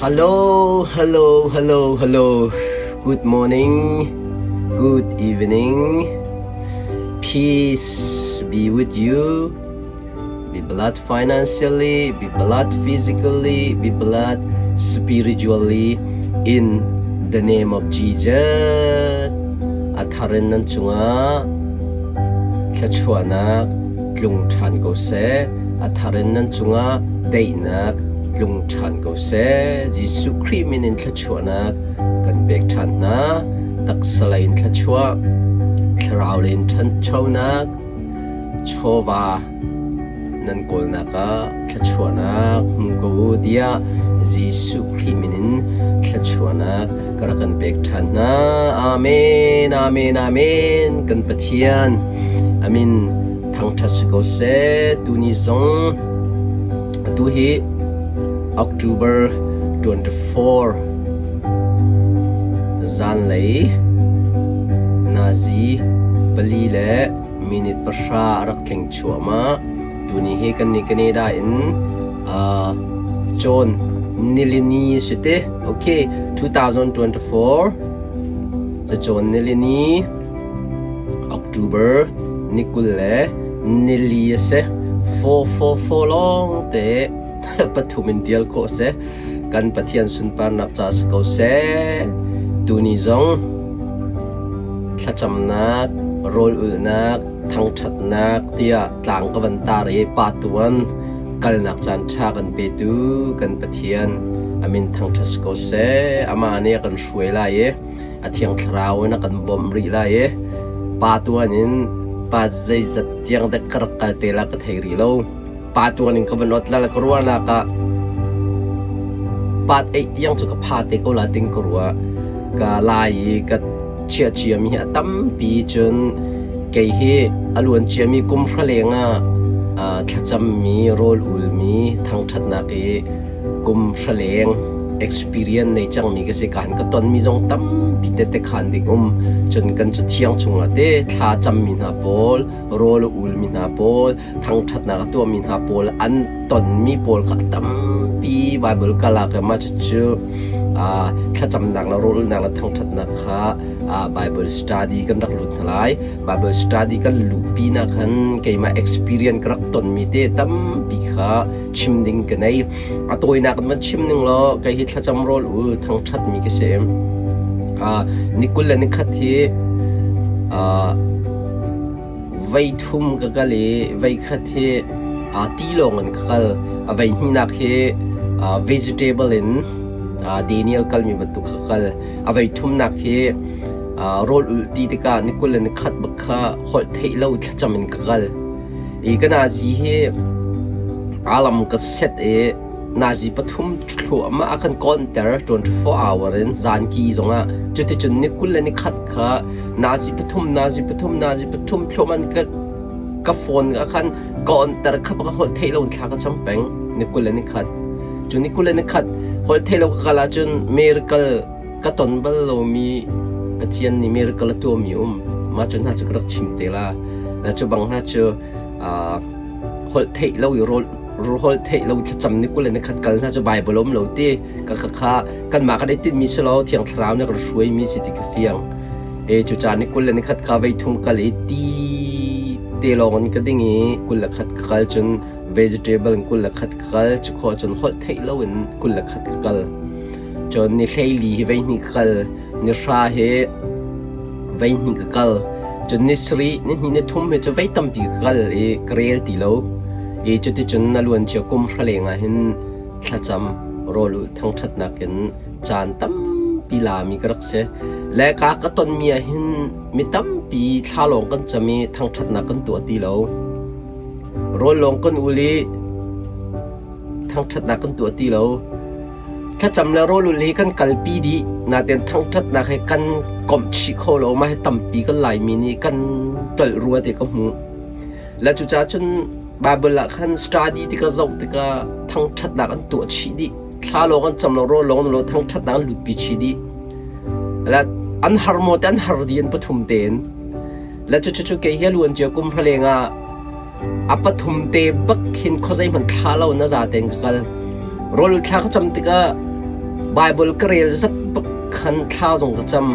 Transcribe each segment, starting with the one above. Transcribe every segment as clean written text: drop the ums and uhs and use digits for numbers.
Hello, hello, hello, hello. Good morning, good evening. Peace be with you. Be blessed financially, be blessed physically, be blessed spiritually in the name of Jesus. A thar in nan cungah thluachuahnak tlung ṭhan ko seh. A thar in nan cungah daihnak tlung ṭhan ko seh. Jesuh Khrih min in thluachuahnak kan pek ṭhan hna. Taksa lei in thluachuah, thlarau lei in ṭhanchonak, chawva nan kawlnak ah thluachuahnak hmu ko u tiah Jesuh Khrih min in thluachuahnak ka rak kan pek ṭhan hna. Amen, amen, amen. Kan Pathian amin thangṭhat si ko seh. Tuni zong atu hi October 24 zanlei nazi pali le minute pahra a rak tling chuahmah. Tuni hi kan nih Canada in uh, cawn nilini si te. Okay, 2024 cacawn nilini October ni kul le nili a si. 444 lawng te pathum in tial khawh si. Kan Pathian sunparnak ca si ko seh. Tuni zong thlacamnak, rawl ulhnak, thangṭhatnak tiah tlang ka van tar i pa tuan kalnak caan ṭha kan petu kan Pathian a min thangṭhat si ko seh. Amah nih a kan hruai lai i a Thiang Thlarau in a kan bawmh rih lai i pa tuan in pa zeizat tiang dek ka rak kal te la ka thei rih lo. Pa tuan in ka van ot la ka ruahnak ah pat eih tiang cu ka pha te ko la ting ka ruah. Ka lai i ka chiah ciami hi a tampi cun kei hi a luan ciami kum hra leng ah thlacammi rawl ulmi thangṭhatnak i kum hra leng experience nei cangmi ka si kan ka tonmi zong tampi tette khan ding um cun kan cathiang chungah te thla cammi hna pawl rawl a ulmi hna pawl thangṭhatnak a tuahmi hna pawl an tonmi pawl kha a tampi Bible ka lak i mah cucu thlacamnak le rawlulnak le thangṭhatnak kha Bible study kan rak lut hna lai. Bible study kan luhpi nak khan keimah experience ka rak tonmi te tampi kha chim ding ka nei. A tawinak in van chim ning law kei hi thlacam rawl ul thangṭhatmi ka si. Ni kul le nikhat hi Voi thum ka kal i voikhat hi tilawng in ka kal. A voihnihnak hi vegetable in Daniel kalmi bantuk ka kal. A voithumnak hi rawl ulh ti tikah ni kul le ni khat bak kha holh theih lo thlacam in ka kal. I ka nazi hi alam ka set i Nazi pathum thluahmah a kan kawnter 24 hour in zanki zongah cuticun ni kul le ni khat kha nazi pathum nazi pathum nazi pathum thluahmah ka ka phone ah khan ka onter kha ka holh theih lo in thla ka cam peng ni kul le ni khat cu ni kul le ni khat holh theih lo ka kal ahcun miracle ka ton bal lomi Pathian nih miracle a tuahmi um mah cu hna cu ka rak chim te la cu bang hna cu holh theih lo i rawl holh theih lo thlacam ni kul le ni khat kal hna cu Bible um lo ti ka kha kha kanmah kan i tinhmi si lo Thiang Thlarau nih a kan hruaimi si ti ka fiang e cu caan ni kul le ni khat kha vei thum kal i ti te lawng in ka ding i kul le khat ka kal cun vegetable in kul le khat ka kal cu khawh cun holh theih lo in kul le khat ka kal cun ni hleili hi vei hnih ka kal ni hra hi vei hnih ka kal cun ni sarih ni hnih ni thum hi cu vei tampi ka kal i ka rel ti lo i cuticun a luan cia kum hra leng ah hin thlacam rawl ulh thangṭhatnak in caan tampi lami ka rak si le ka ka tonmi ah hin mi tampi thla lawng kan cam i thangṭhatnak kan tuah ti lo rawl lawng kan ul i thangṭhatnak kan tuah ti lo Thlacam le rawlulh hi kan kalpi dih nain thangṭhatnak he kan komh chih kho lo. Mah hi tampi kan Laimi nih kan tolh rua ti ka hmuh. Le cucaah cun Bible ah khan study tikah zoh tikah thangṭhatnak an tuah chih dih. Thla lawng an cam lo, rawl lawng an lo, thangṭhatnak an lutpi chih dih. Le an har maw te an har dih an pathum tein. Le cucu kei hi a luan cia kum hra leng ah A pathum te bak khin khuazei hmanh thla lo na za tein ka kal. Rawl thla ka cam tikah Bible ka rel zat bak khan thla zong ka cam.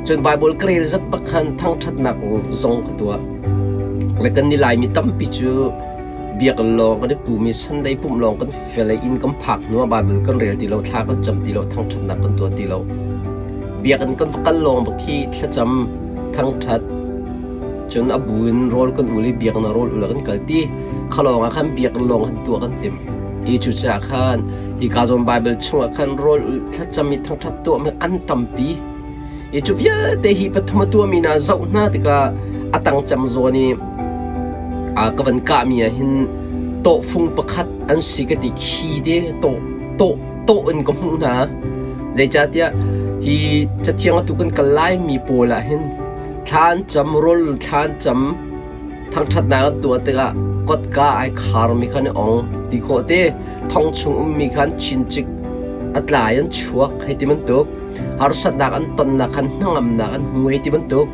Cun Bible ka rel zat bak khan thangṭhatnak zong ka tuah. Le kan ni Laimi tampi cu biakinn lawng kan i pum i Sunday pumh lawng kan fel i inn kan phak hnu ah Bible kan rel ti lo, thla kan cam ti lo, thangṭhatnak kan tuah ti lo. Biakinn kan va kal lawng bak hi thlacam, thangṭhat, cun a bu in rawl kan ul i biakinn ah rawl ul ah kan kal ti. Kha lawng ah khan biakinn lawng khan tuah kan timh. Hi cucaah khan hika zawn Bible chungah khan rawl ul thlacam i thangṭhat tuahmi an tampi. Hi cu vialte hi pathum a tuahmi hna zoh hna tikah a tang cem zawn i ka van kahmi ah hin tawhfung pakhat an si ka ti khi te tawh tawh tawh in ka hmuh hna. Zeicahtiah hi cathiang atu kan kal laimi pawl ah hin thla an cam rawl thla an cam thangṭhatnak an tuah tikah kotka ai kharmi kha an i ong ti khawh te thong chung ummi kha an chincik a tlai an chuak hei ti bantuk harsatnak an tonnak khan hnangamnak an hmu hei ti bantuk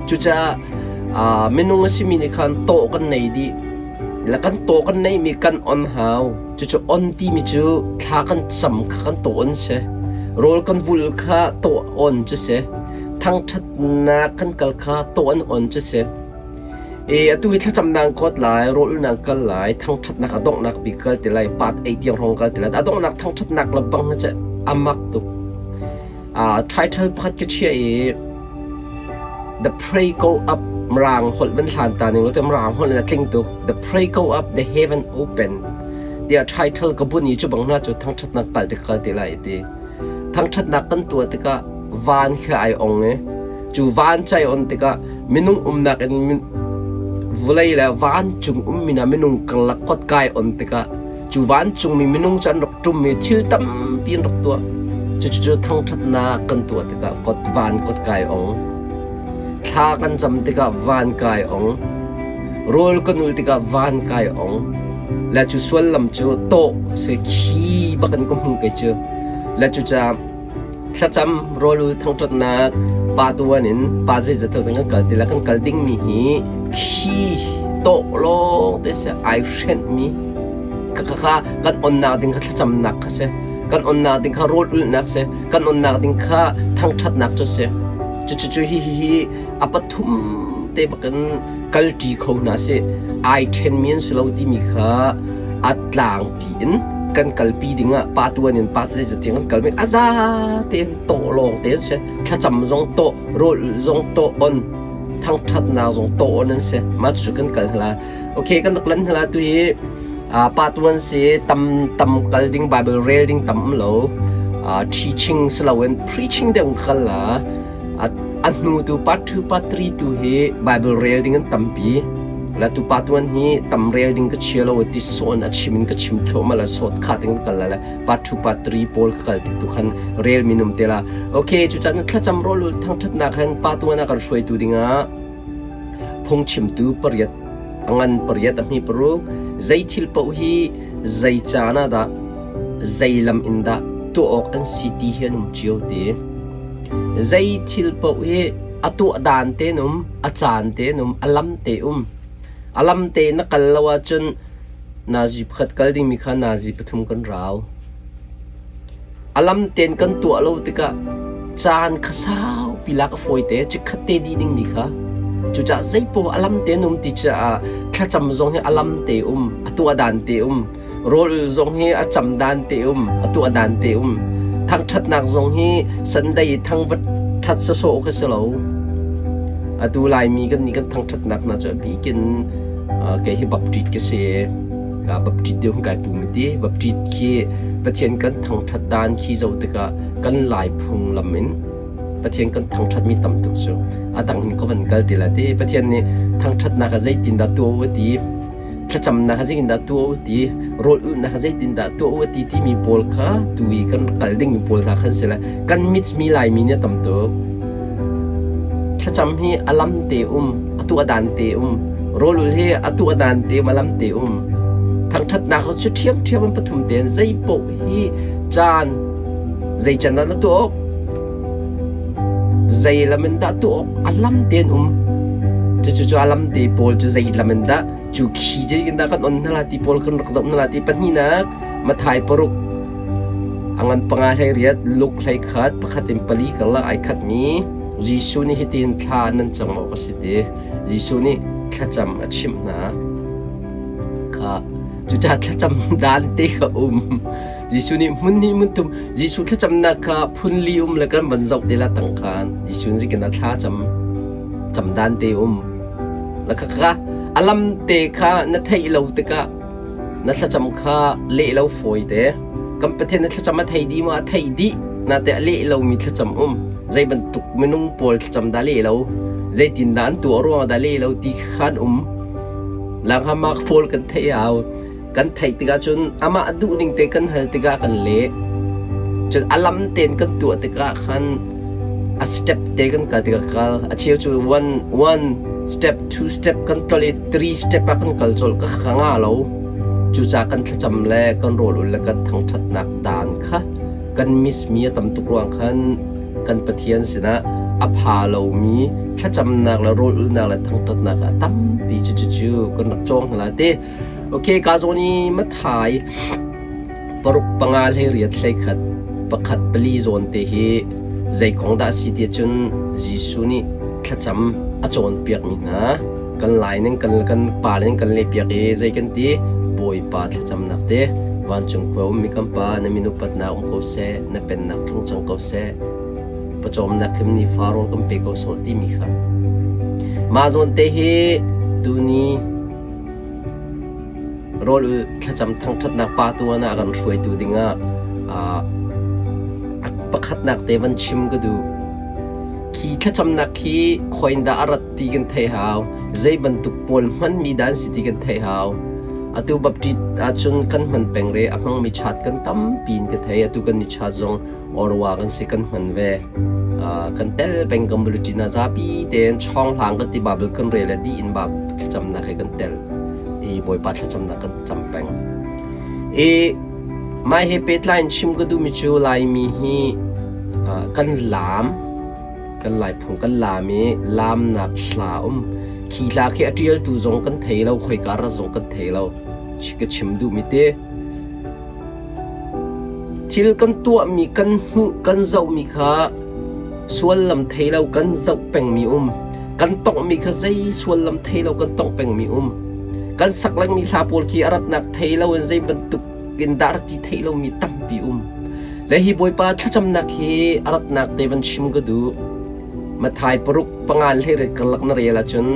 cucaah minung a simi nih khan tawh kan nei dih le kan taw kan neihmi kan on hau cucu on timi cu thla kan cam kha kan taw on si rawl kan vul kha taw on cu si thangṭhatnak kan kal kha taw an on cu si E atu hi thlacamnak kawt lai, rawlulnak kal lai, thangṭhatnak a donghnak bik kal ti lai, pat ei tiang hrawng kal ti lai. A donghnak thangṭhatnak le bang hi cu a mak tuk. Title pakhat ka chiah i The Pray Go Up Mirang holh van hlan ta ning lo te Mirang holh in a tling tuk. The Pray Go Up, The Heaven Open tiah title ka bun i cu bang hna cu thangṭhatnak kal ti kal ti lai ti. Thangṭhatnak kan tuah tikah van khi ai ong i Cu vancai on tikah minung umnak in vawlei le vancung ummi hna minung karlak kotkai on tikah cu vancungmi minung cu an rak ṭum i thil tampi an rak tuah. Cucu thangṭhatnak kan tuah tikah kot van kotkai ong. Thla kan cam tikah van kai ong. Rawl kan ul tikah van kai ong. Le cu suallam cu tawh se khi bakin ka hmu kei cu. Le cucaah Thlacam rawlul thangṭhatnak pa tuan in pa zeizat kan kal ti le kan kal dingmi hi khi tawh lawng te si ai hrenhmi kha kan onnak ding kha thlacamnak kha si kan onnak ding kha rawl ulhnak si kan onnak ding kha thangṭhatnak cu si cucu hi hi hi a pathum te bakin kalṭi kho hna si ai ṭhenmi an si lo timi kha a tlangpi in kan kalpi dingah pa tuan in pa zeizat tiang kan kalmi a za tein tawh lawng te an si thlacam zong tawh rawl zong tawh on thangṭhatnak zong tawh on an si mah cu kan kal hla okay kan rak lan hla tu hi pa tuan si tam tam kal ding bible rel ding tam lo teaching si loin preaching deuh kal la A hnu tu part 2 part 3 tu hi Bible rel ding an tampi. La tu pa tuan hi tam rel ding ka chia lo ti sawn a chim in ka chim thluahmah la sawt kha ting kal la part 2 part 3 pawl ka kal tik tu khan rel minum te la. Okay cu chan thlacam rolul thangthatnak han pa tuan a kan hruaitu dingah phungchimtu pariat a ngan pariat a hmi paruk zei thil paoh hi zei caan ah dah zei lam in dah tuah awk an si ti hi an um cio ti. Zei thil paoh hi a tuah dan tein um, a caan tein um, a lam te um. A lam te na kal lo ahcun nazi pakhat kal dingmi kha nazi pathum kan rau. A lam tein kan tuah lo tikah caan kha saupi lak a fawi te, chikkhat te dih dingmi kha. Cucaah zeipaoh a lam tein um ti caah thlacam zong hi a lam te um, a tuah dan te um. Rawl zong hi a cam dan te um, a tuah dan te um. Thangṭhatnak zong hi Sunday thangvat ṭhat sawsawh kha si lo. Atu Laimi kan nih kan thangṭhatnak hna cu a bikin kei hi Baptist ka si. Ka Baptist deuh kai pum ti. Baptist khi Pathian kan thangṭhat dan khi zo tikah kan Lai phunglam in Pathian kan thangṭhatmi tam tuk cu a dang in ka van kal ti la ti. Pathian nih thangṭhatnak ah zeitindah tuah u ti. Thlacamnak ah zeitindah tuah u ti, rawl ulhnak ah zeitindah tuah u ti timi pawl kha tu i kan kal dingmi pawl hna khan si le kan mitmi Laimi nih a tam tuk. Thlacam hi a lam te um, a tuah dan te um. Rawl ulh hi a tuah dan te um, a lam te um. Thangṭhatnak cu ṭhiamṭhiam an pathum tein zei paoh hi caan zei can dah na tuah awk Zei lam in dah tuah awk a lam tein um. Cucu cu a lam te pawl cu zei lam in dah cu khi zeitin dah kan on hna la ti pawl kan rak zoh hna la ti pahnihnak Mathai paruk. A ngan panga hlei riat, luk hlei khat, pakhat in pali karlak ai khatmi Jesuh nih hitin thla nan cam awk a si ti. Jesuh nih thlacam a chimh hna. Kha cucaah thlacam dan te kha um. Jesuh nih hmun hnih hmun thum Jesuh thlacamnak kha phun li um le kan van zoh te la tang khan Jesuh nih zeitin dah thla cam cam dan te um. La kha kha a lam te kha na theih lo tikah na thlacam kha leh lo fawi te. Kan Pathian na thlacam a thei dih maw? A theih dih. Nate a leh lomi thlacam um. Zei bantuk minung pawl thlacam dah leh lo? Zeitindah an tuah ruangah dah leh lo ti khan um. Langhamak pawl kan theih hau. Kan theih tikah cun amah duhning te kan hal tikah kan leh. Cun a lam tein kan tuah tikah khan a step te kan kal tikah kal. A cheu cu one one step two step kan tlol i three step ah kan kal colh ka ka nga lo. Cucaah kan thlacam le kan rawl ul le kan thangṭhatnak daan kha kan miss mi a tam tuk ruang khan kan Pathian sinah a pha lomi thlacamnak le rawl ulnak le thangṭhatnak a tampi cu cu cu kan rak cawng hna lai ti. Okay, ka zawn i Mathai paruk panga hlei riat hlei khat pakhat pali zawn te hi zei kong dah si ti cun Jesuh nih thlacam a cawnpiakmi hna kan lai ning kan kan pa ning kan lehpiak i zei kan ti Bawipa thlacamnak te vancung khua ummi kan pa na min upatnak um ko seh na pennak tlung cang ko seh pawcawmnak khim ni fa rawl kan pe ko sawh timi kha mah zawn te hi tuni Rawl thlacam thangṭhatnak pa tuan ah kan hruaitu dingah pakhatnak te van chim ka duh. Khi thlacamnak khi khawi in dah a rat ti kan theih hau. Zei bantuk pawl hmanmi dah an si ti kan theih hau. Atu Baptist ahcun kan hman peng re a hmangmi chat kan tampi in ka thei. Atu kan ni chat zong Orwa kan si kan hman ve. Kan tel peng kan bulletin ah zapi tein chawng hlang kan ti Bible kan rel le dih in bab thlacamnak he kan tel. I Bawipa thlacamnak kan cam peng. I mai he pehtlai in chim ka duhmi cu Laimi hi kan laam kan Laiphung kan laam i laamnak hla um. Khi hla khi a ṭialtu zong kan thei lo, khoika rat zong kan thei lo. Ka chim duhmi te. Thil kan tuahmi kan hmuh kan zohmi kha suallam thei lo kan zoh pengmi um. Kan tonghmi kha zei suallam thei lo kan tongh pengmi um. Kan sak lengmi hla pawl khi a ratnak thei lo in zei bantuk in dah rat ti theih lomi tampi um. Le hi Bawipa thlacamnak hi a ratnak te van chim ka duh. Mathai paruk pangan hleiriat karlak na rel ahcun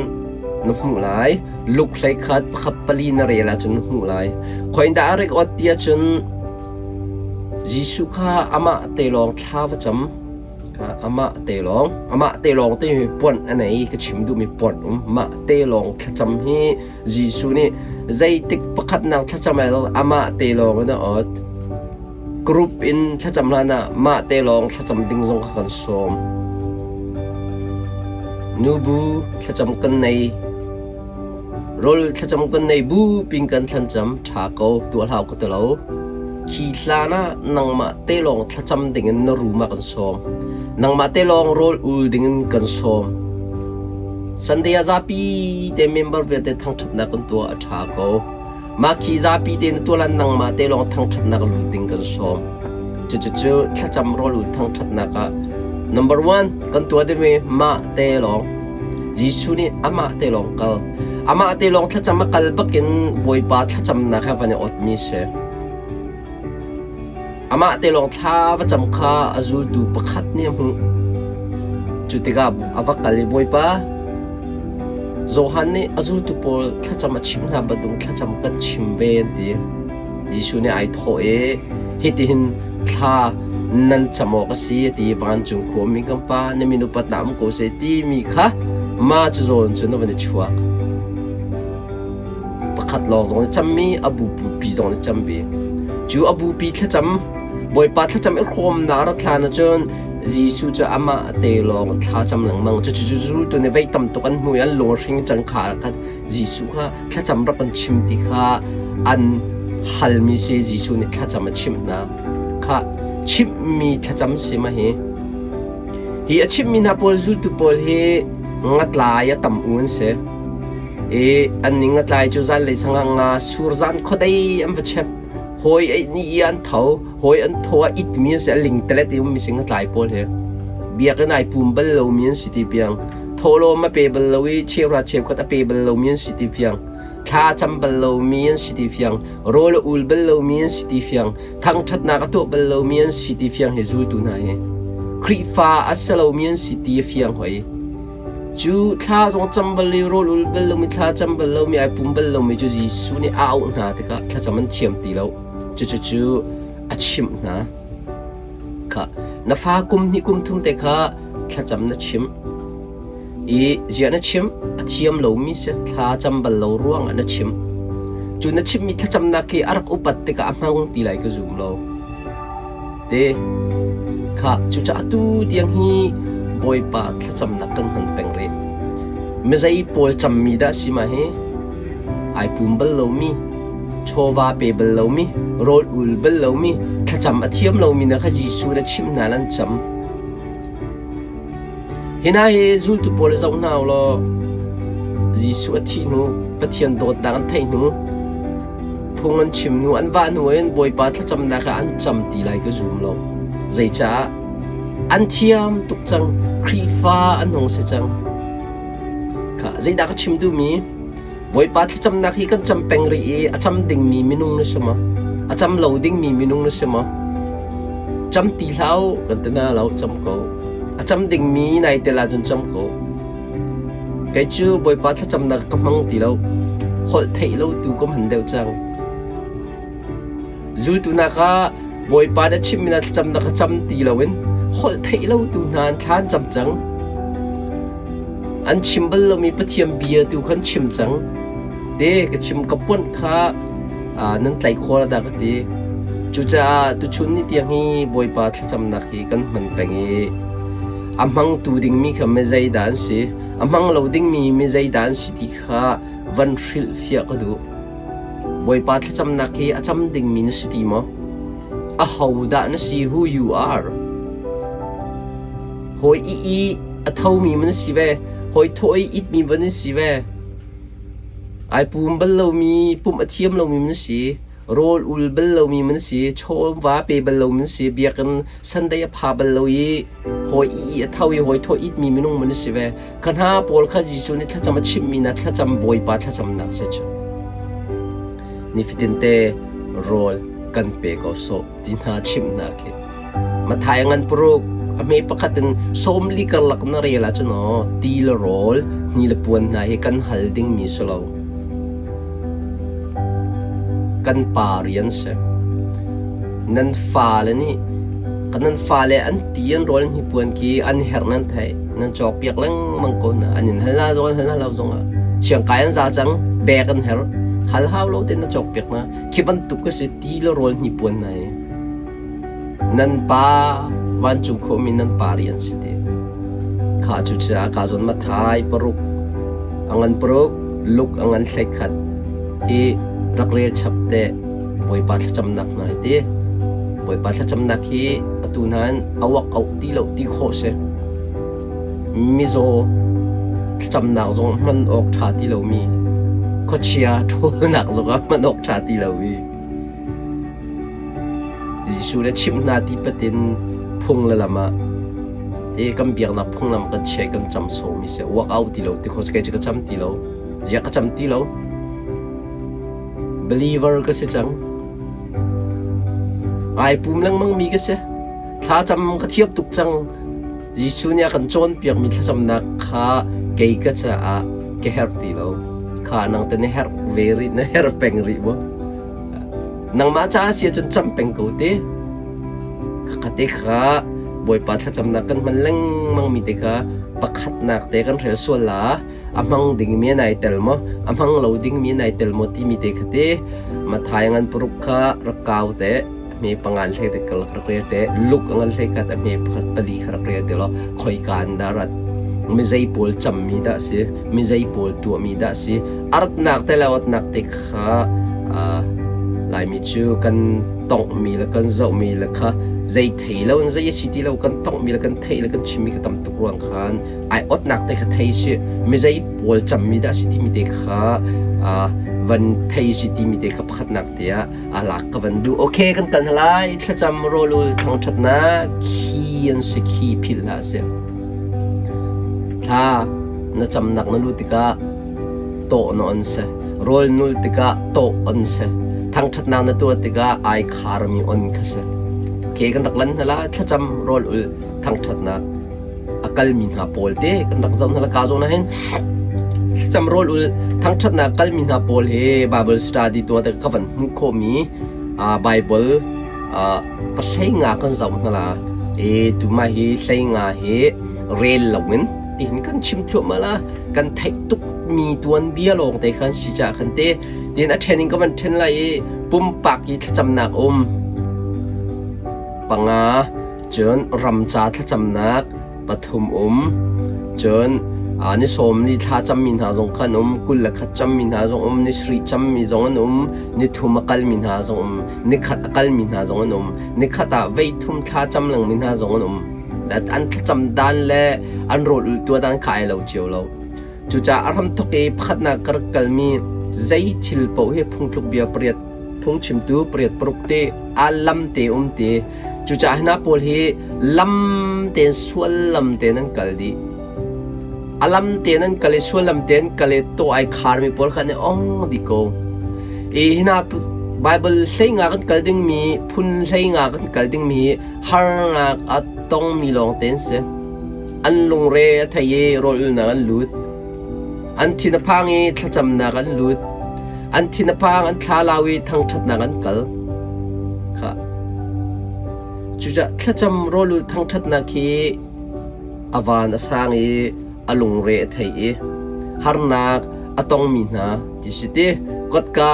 na hmuh lai. Luk hleikhat pakhat pali na rel ahcun na hmuh lai. Khoin dah a rik ot ti ahcun Jesuh kha amah te lawng thla va cam. Amah te lawng, amah te lawng te mi puan a nei ka chim duhmi puan um. Mah te lawng thlacam hi Jesuh nih zeitik pakhatnak thlacam ai amah te lawng in a ot. Group in thlacam hlan ah mah te lawng thlacam ding zong kha kan sawm. Nubu thlacam kan nei. Rawl thlacam kan nei bu ping kan thlancam ṭha ko tuah hlau ka ti lo. Khi hlan ah nangmah te lawng thlacam ding in na room ah kan sawm. Nangmah te lawng rawl ul ding in kan sawm. Sunday ah zapi te member vialte thangṭhatnak kan tuah a ṭha ko. Mah khi zapi te na tuah lan nangmah te lawng thangṭhatnak lut ding kan sawm. Cucucu thlacam rawl ul thangṭhatnak ah number one kan tuah dingmi mah te lawng Jesuh nih amah te lawng kal. Amah te lawng thlacam a kal bakin Bawipa thlacamnak he van i otmi si. Amah te lawng thla va cam kha a zultu pakhat nih a hmuh. Cu tikah a va kal i Bawipa, Johan nih a zultu pawl thlacam a chimh hna bantuk thlacam kan chim ve an ti. Jesuh nih ai thawh i hitihin thla nan cam awk a si a ti. Vancung khuami kan Pa na min upatnak um ko seh timi kha mah cu zawn cun a van i chuak. Pakhat lawng zong na cammi a bupi zong na cam ve. Cu a bupi thlacam Bawipa thlacam i hrawmnak rat hlan ahcun Jesuh cu amah te lawng thla cam lengmang. Cucu zultu nih vei tam tuk an hmu i an lung hring cang kha khan Jesuh kha thlacam rak kan chim ti kha an halmi si Jesuh nih thlacam a chimh hna. Kha chimhmi thlacam si ma hi. Hi a chimhmi hna pawl zultu pawl hi ngatlai a tam u an si. I an ning a tlai cu zanlei sangah nga sur zan khuadei an va chep. Hawi ei ni i an tho. Hawi an thaw ah itmi an si, a lingtelet i ummi sing a tlai pawl hi. Biakinn ai pum bal lomi an si ti piang. Thawhlawm a pe bal lo i cheuhra cheukhat a pe bal lomi an si ti fiang. Thla a cam bal lomi an si ti fiang. Rawl a ul bal lomi an si ti fiang. Thangṭhatnak a tuah bal lomi an si ti fiang hi zultu hna hi. Khrihfa a si lomi an si ti a fiang hoi. Cu thla zong cam bal i rawl ul bal lomi thla cam bal lomi ai pum bal lomi cu Jesuh nih a auh hna tikah thlacam an thiam ti lo. Cucu a chimh hna. Kha na fa kum hnih kum thum te kha thlacam na chimh i ziah na chimh a thiam lomi si thla cam bal lo ruangah na chimh. Cu na chimhmi thlacamnak khi a rak upat tikah a hmang ti lai ka zum lo. Te kha cucaah atu tiang hi Bawipa thlacamnak kan hman peng rih. Mizei pawl cammi dah si ma hi? Ai pum bal lomi, chawva pe bal lomi, rawl ul bal lomi, thlacam a thiam lomi na kha Jesuh na chimh hna lan cam. Hi hna hi zultu pawl zoh hna u law Jesuh a thih hnu, Pathian dawtnak an theih hnu, phung an chim hnu, an vah hnu in Bawipa thlacamnak ah an cam ti lai ka zum lo. Zeicah? An thiam tuk cang. Khrihfa an hung si cang. Kha zeidah ka chim duhmi? Bawipa thlacamnak hi kan cam peng rih i a cam dingmi minung na si maw? A cam lo dingmi minung na si maw? Cam ti hlah u kan ti na lo, cam ko. A cam dingmi nai tel ahcun cam ko. Kei cu Bawipa thlacamnak ka hmang ti lo. Holh theih lo tu ka hman deuh cang. Zultu nak ah Bawipa na chimmi na thlacamnak ka cam ti loin holh theih lo tu hna an thla an cam cang. An chim bal lomi Pathian bia tu khan chim cang. Te ka chim ka puanh kha nan tlaih khawh la dah ka ti. Cucaah tuchun ni tiang hi Bawipa thlacamnak hi kan hman peng i a hmangtu dingmi kha mi zeidah an si, a hmang lo dingmi mi zeidah an si ti kha van hrilhfiah ka duh. Bawipa thlacamnak hi a cam dingmi na si ti maw? Ahodah na si who you are? Hawi i i a thomi na si ve, hawi thawh i itmi va na si ve. Ai pum bal lomi, pumh a thiam lomi na si, rawl ul bal lomi na si, chaw va pe bal lomi na si, biakinn Sunday a pha bal lo i hawi i a tho i hawi thawh itmi minung na si ve. Kha hna pawl kha Jesuh nih thlacam a chimhmi na thlacam Bawipa thlacamnak si cu. Nifatin te rawl kan pe ko sawh ti hna chimhnak khi. Mathai ngan paruk a hme pakhat in 40 karlak na rel ahcun aw ti le rawl hni le puan hna hi kan hal dingmi si lo. Kan pa rian si. Nan fale nih nan fale an ti an rawl an hnipuan khi an herh nan theih. Nan cawkpiak lengmang ko hna. An in hal hna zong an hal hna lo zongah siangkai an za cang, bag an herh. Hal hau lo tein na cawkpiak hna. Khi bantuk ka si ti le rawl hnipuan hna hi. Nan pa vancung khuami nan pa rian si ti. Kha cucaah ka zawn Mathai paruk a ngan paruk Luke a ngan 11 hi rak rel chap te Bawipa thlacamnak hna hi ti. Bawipa thlacamnak hi atu nain awak auh ti lo ti khawh si. Mizaw thlacamnak zong hman awk ṭha ti lomi, khuachia ṭhawlnak zong ah hman awk ṭha ti lo i Jesuh le chimh hna ti patin phung le lam ah te kan biaknak phunglam kan chia kan cam sawmi si work out ti lo ti kho kei cu ka cam ti lo ziah ka cam ti lo believer ka si cang ai pum lengmang mi ka si thla cam ka thiam tuk cang Jesuh nih a kan cawnpiakmi thlacamnak kha kei ka caah ka herh ti lo kha nang te na herh ve rih na herh peng rih maw Nangmah caah si ahcun cam peng ko te. Khakha te kha Bawipa thlacamnak kan hman lengmang mi te kha pakhatnak te kan hrel sual la a hmang dingmi nai tel maw a hmang lo dingmi nai tel maw timi te kha te Mathai ngan paruk kha rak kau te hme pangan hlei te kalak rak rel te luk angan hlei khat a hme pakhat pali kha rak rel te law khoika an dah rat mizei pawl cammi dah si mizei pawl tuahmi dah si aratnak te le awtnak te kha Laimi cu kan tonghmi le kan zohmi le kha zei thei lo in zei a si ti lo kan tonghmi le kan theih le kan chimmi kha tam tuk ruang khan ai otnak te kha thei si mizei pawl cammi dah si timi te kha. van thei si timi te kha pakhatnak te ah a lak ka van duh. Okay, kan kal hna lai. Thlacam rawlul thangṭhatnak khi an si khi philh hlah sih. Thla na camnak na lu tikah tawh na on si. Rawl nul tikah tawh on si. Thangṭhatnak na tuah tikah ai kharmi on kha si. Okay, kan rak lan hna lai. Thlacam rawl ul thangṭhatnak a kalmi hna pawl te kan rak zoh hna la ka zawn ah hin thlacam rawl ul thangṭhatnak kalmi hna pawl hi Bible study tuah te ka van hmuh khawhmi Bible pahlei nga kan zoh hna la e tuma hi hlei nga hi rel loin tihin kan chim thluahmah la kan theih tuk mi tuanbia lawng te khan si ca khan te tin a ṭhen in ka van ṭhen lai i pumpak i thlacamnak um panga Cun ramca thlacamnak pathum um. Cun ni sawm li thla cammi hna zong kha an um, 21 cammi hna zong um, ni sarih cammi zong an um, ni thum a kalmi hna zong um, ni khat a kalmi hna zong an um, ni khat ah voi thum thla cam lengmi hna zong an um. An thlacam dan le an rawl ulh tuah dan kha ai lo cio lo. Cucaah a hramthawk i pakhatnak ka rak kalmi zei thil paoh hi phungtluk bia pariat phungchimtu pariat paruk te aa lam te um ti. Cucaah hna pawl hi lam tein sual lam tein an kal dih. A lam tein an kal i sual lam tein kal i tawh ai kharmi pawl kha an i ong dih ko. I hina Bible hlei nga kan kal dingmi phun hlei nga kan kal dingmi hi harnak a tongmi lawng te an si. An lungre a thei i rawl ulnak an lut. An thin a phang i thlacamnak an lut. An thin a phang, an thlalau i thangṭhatnak an kal. Khah. Cucaah thlacam rawlul thangṭhatnak hi a van a sang i a lungre a thei i harnak a tongmi hna ti si ti kotka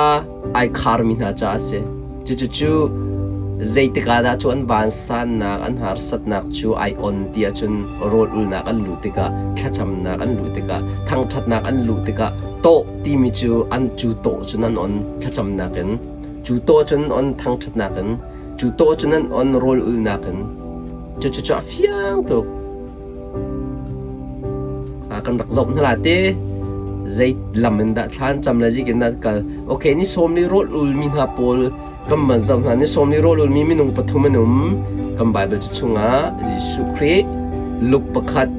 ai kharmi hna caah a si. Cucucu zeitik ah dah cu an vansannak, an harsatnak cu ai on ti ahcun rawl ulnak an luh tikah, thlacamnak an luh tikah, thangṭhatnak an luh tikah tawh timi cu an cu tawh cun an on thlacamnak in, cu tawh cun an on thangṭhatnak in, cu tawh cun an on rawl ulnak in. Cucu cu a fiang tuk. Kan rak zoh hna la te zei lam in dah thla an cam le zik in dah an kal. Okay, ni sawm li rawl ulmi hna pawl kan van zoh hna. Ni sawm li rawl ulmi minung pathum an um. Kan Bible cu chungah Jesuh Khrih Luke pakhat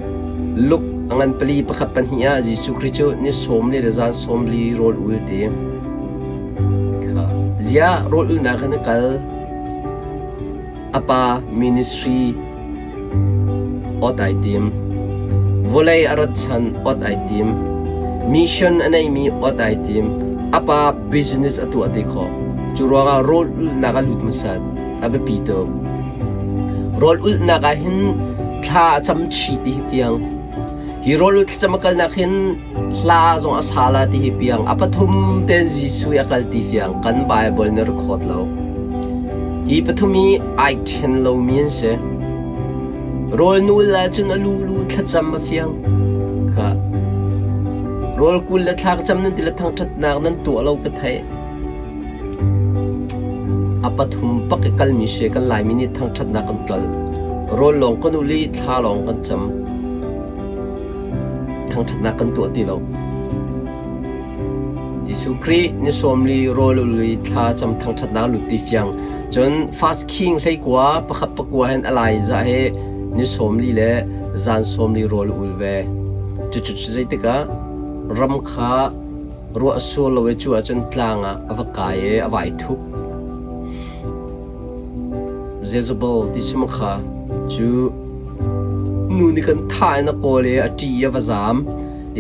Luke a ngan pali pakhat pahnih ah Jesuh Khrih cu ni sawm li le zan sawm li rawl ul ti. Kha ziah rawl ulnak in a kal? A pa ministry Awt ai tim. Vawlei a rat chan awt ai tim. Mission a neimi awt ai tim. A pa business a tuah te khawh. Cu ruangah rawl ulhnak a lut hmasat. A biapi tuk. Rawl ulhnak ah hin thla a cam chih ti hi fiang. Hi rawl ulh thlacam a kalnak hin hla zong a sa la ti hi piang. A pathum ten Jesuh i a kal ti fiang. Kan Bible nih record lo. Hi pathum hi ai ṭhen lomi an si. Rawl nul ahcun a lulu thlacam a fiang. Kha. Rawl kul le thla ka cam nan ti le thangṭhatnak nan tuah lo ka theih. A pathum pak i kalmi si kan Laimi nih thangṭhatnak kan tlolh. Rawl lawng kan ul i thla lawng kan cam. Thangṭhatnak kan tuah ti lo. Jesuh Khrih ni sawmli rawl ul i thla cam thangṭhatnak lut ti fiang. Cun First King hleikua pakhat pakua hin a lai zah hi ni sawmli le zan sawmli rawl ul ve. Cucu zeitikah ram kha ruah a sur lo i cu ahcun tlang ah a va kai i a vai thup. Jezebel ti si maw kha cu nu nih kan thah in a kawl i a ṭih i a va zaam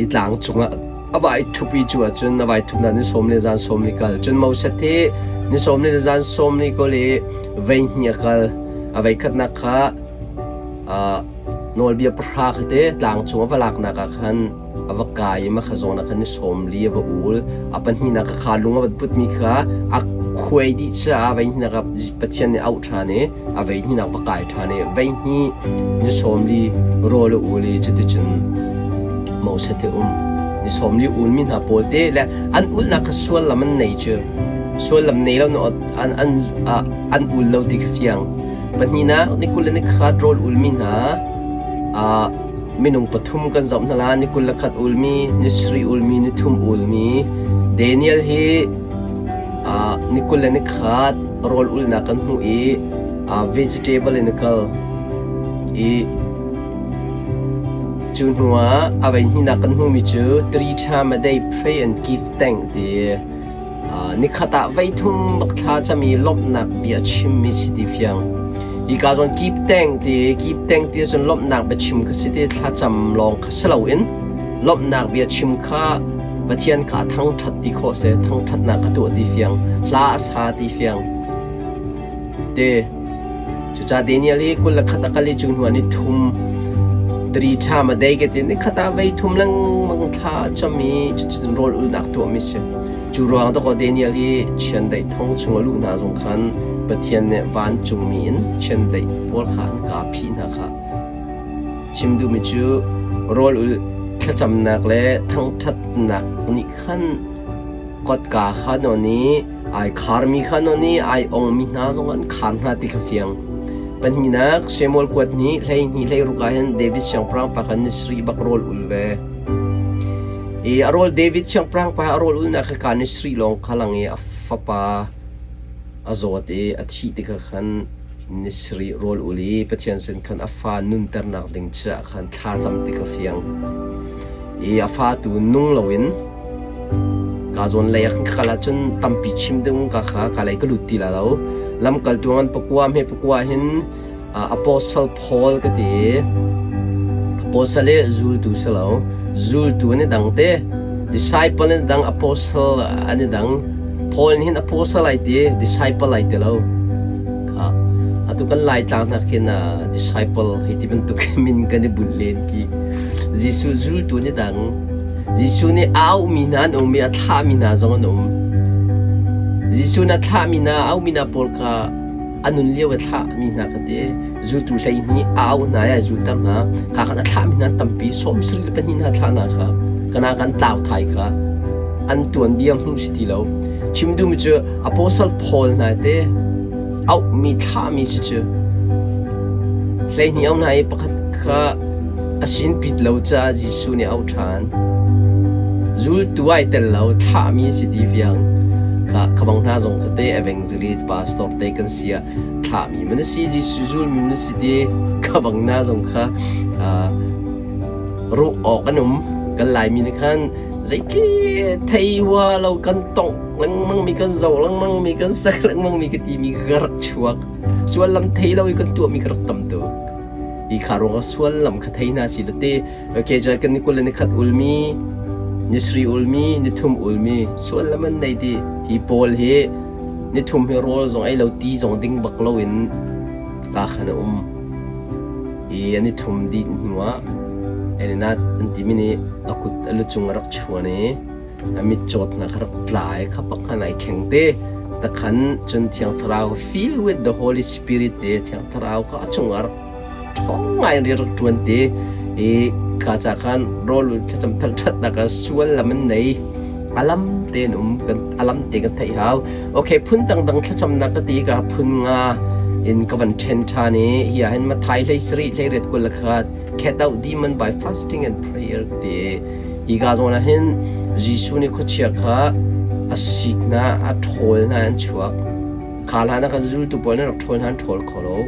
i tlang cungah a vai thup i cu ahcun a vai thupnak ni sawm le zan sawm li kal. Cun Moses hi ni sawm li le zan sawm li kawl i vei hnih a kal. A vei khatnak kha nawlbia pahra kha te tlang cung a va laknak ah khan a va kai i mah kha zawn ah khan ni sawm li a va ul. A pahnihnak ah kha lung a van putmi kha a khuai dih caah a veihnihnak ah Pathian nih a auh ṭhan i a veihnihnak va kai ṭhan i veihnih ni sawm li rawl a ul i cuticun Moses hi um. Ni sawm li ulmi hna pawl te le an ulnak kha suallam an nei cu suallam nei lo an an an ul lo ti kha fiang. Pahnihnak ni 21 rawl ulmi hna. Minung pathum kan zoh hna la, ni 21 ulmi, ni sarih ulmi, ni thum ulmi. Daniel hi ni 21 rawl ulnak kan hmuh i vegetable in a kal i cu hnuah a vei hnihnak kan hmuhmi cu three time a day pray and give thank ti Nikhat ah voithum bak thla cam i lawmhnak bia chimmi si ti fiang. Hika zawn kip teng ti kip teng ti cun lawmhnak biachim kha si ti thlacam lawng kha si loin lawmhnak bia chim kha Pathian kha a thangṭhat ti khawh si, thangṭhatnak a tuah ti fiang, hla a sa ti fiang. Te Cucaah Daniel hi 21 a kal i cu hnu ah ni thum tari ṭha ma dei ka ti ni khat ah vei thum lengmang thla a cam i cuticun rawl ulhnak tuahmi si. Cu ruang dawkaw Daniel hi chiandeih thong chung a luh hna zong khan Pathian nih vancungmi in chiandeih pawl kha an kaa phih hna kha. Chim duhmi cu rawl ulh thlacamnak le thangṭhatnak nih khan kotka kha nawn i ai kharmi kha nawn i ai ongmi hna zong an khar hna ti kha fiang. Pahnihnak Samuel kuat nih 12 16 ah hin David siangpahrang pa khan ni sarih bak rawl ul ve. I a rawl David siangpahrang pa a rawl ulnak kha ka ni sarih lawng kha lang i a fapa a zawt i a thih tikah khan ni sarih rawl ul i Pathian sin khan a fa nunternak ding caah khan thla cam ti kha fiang. I a fa tu nung loin Ka zawn lei ah khan ka kal ahcun tampi chim ding ka kha ka lei ka lut ti la lo. Lamkaltu ngan pakua hme pakua hin Apostle Paul ka ti i Apostle hi zultu si lo. Zultu an i dang te. Disciple an i dang, Apostle an i dang. Paul nih hin Apostle ai ti, disciple ai ti lo. Kha atu kan Laitlang hna khin disciple hei ti bantuk min kan i bunh len ki. Jesuh zultu an i dang. Jesuh nih a auhmi hna an um i a thlahmi hna zong an um. Jesuh nih a thlahmi hna, a auhmi hna pawl kha a nun lio a thlahmi hna kha ti zultu 12 a auh hna i a zulter hna. Kha khan a thlahmi hna tampi 74 hna thlah hna kha kana kan tlau thai kha an tuanbia hmuh si ti lo. Chim duhmi cu Apostle Paul hna te auhmi thlahmi si cu 12 auh hna i pakhat kha A sinpit lo caah Jesuh nih a auh ṭhan. Zultu ai tel lo, thlahmi a si ti fiang. Kha khabang hna zong kha te evangelist pastor te kan si ah thlahmi man a si, Jesuh zulmi man a si ti khabang hna zong kha ruh awk an um. Kan Laimi nih khan zeiti thei hua lo kan tongh lengmang mi kan zoh lengmang mi kan sak lengmang mi ka timi ka rak chuak. Suallam thei lo i kan tuahmi ka rak tam tuk. Hi kha ruangah suallam kha thei hna si te okay jal kan ni kul le ni khat ulmi ni sri ulmi ni thum ulmi suallam an nei ti hi pawl hi ni thum hi rawl zong ei lo ti zong ding bak lo in ka khan a um i an i thum dih hnuah Elena an timi nih a kut a lu cung a rak chuan i a mitcawtnak kha rak tla i kha pak khan ai thleng te takhan cun Thiang Thlarau fill with the Holy Spirit te Thiang Thlarau kha a chungah rak ṭhawng ngai in rak ṭuan te i kha ca khan rawl thlacam thangṭhatnak ah sual lam an nei alam te an um kan alam te kan theih hau okay phun dangdang thlacamnak ka ti ka phun nga in ka van ṭhen ṭhan i hi ah hin Mathai hlei sarih hlei riat kul le khat Cast out demon by fasting and prayer ti Hika zawn ah hin Jesuh nih khuachia kha a sik hna, a ṭhawl hna an chuak. Kha hlan ah khan zultu pawl nih rak ṭhawl hna an ṭhawl kho lo.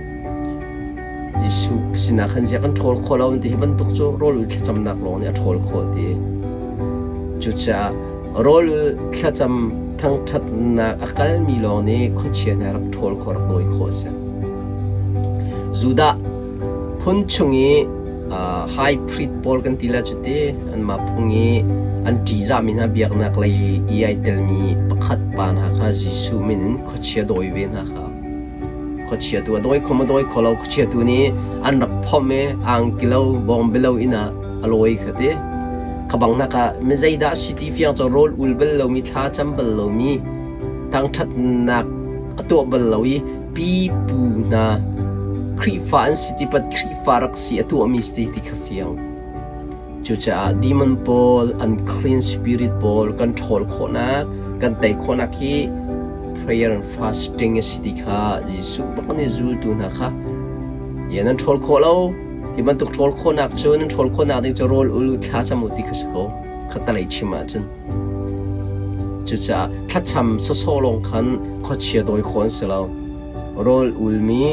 Jesuh sinah khan ziah kan ṭhawl khawh lo an ti hi bantuk cu rawl ul thlacamnak lawng nih a ṭhawl khawh ti. Cucaah rawl ul thlacam thangṭhatnak a kalmi lawng nih khuachia hna rak ṭhawl khawh rak dawi khawh a si. Judah phun chung i high priest pawl kan ti la cu ti anmah phung i an ṭihzahmi hna biaknak lei i ai telmi pakhat pa hna kha Jesuh min in khuachia dawi ve hna kha khuachia tu a dawi kho maw dawi kho lo khuachia tu nih an rak phomh i angki lo bawngbi lo inn ah a lawi kha ti kha bang nak ah mi zeidah a si ti fiang cu rawl ul bal lomi thla cam bal lomi thangṭhatnak a tuah bal lo i pipu hna Khrihfa an si ti pat Khrihfa rak si a tuahmi si ti kha fiang. Cucaah demon pawl, unclean spirit pawl kan ṭhawl khawhnak, kan tei khawhnak hi prayer and fasting a si ti kha Jesuh bak nih zultu hna kha yan an ṭhawl khawh lo. Hi bantuk ṭhawl khawhnak cu nan ṭhawl khawhnak ding cu rawl ul u thla cam u ti kha si ko. Khattalei chim ahcun. Cucaah thlacam sawsawh lawng khan khuachia dawi khawh an si lo. Rawl ulmi,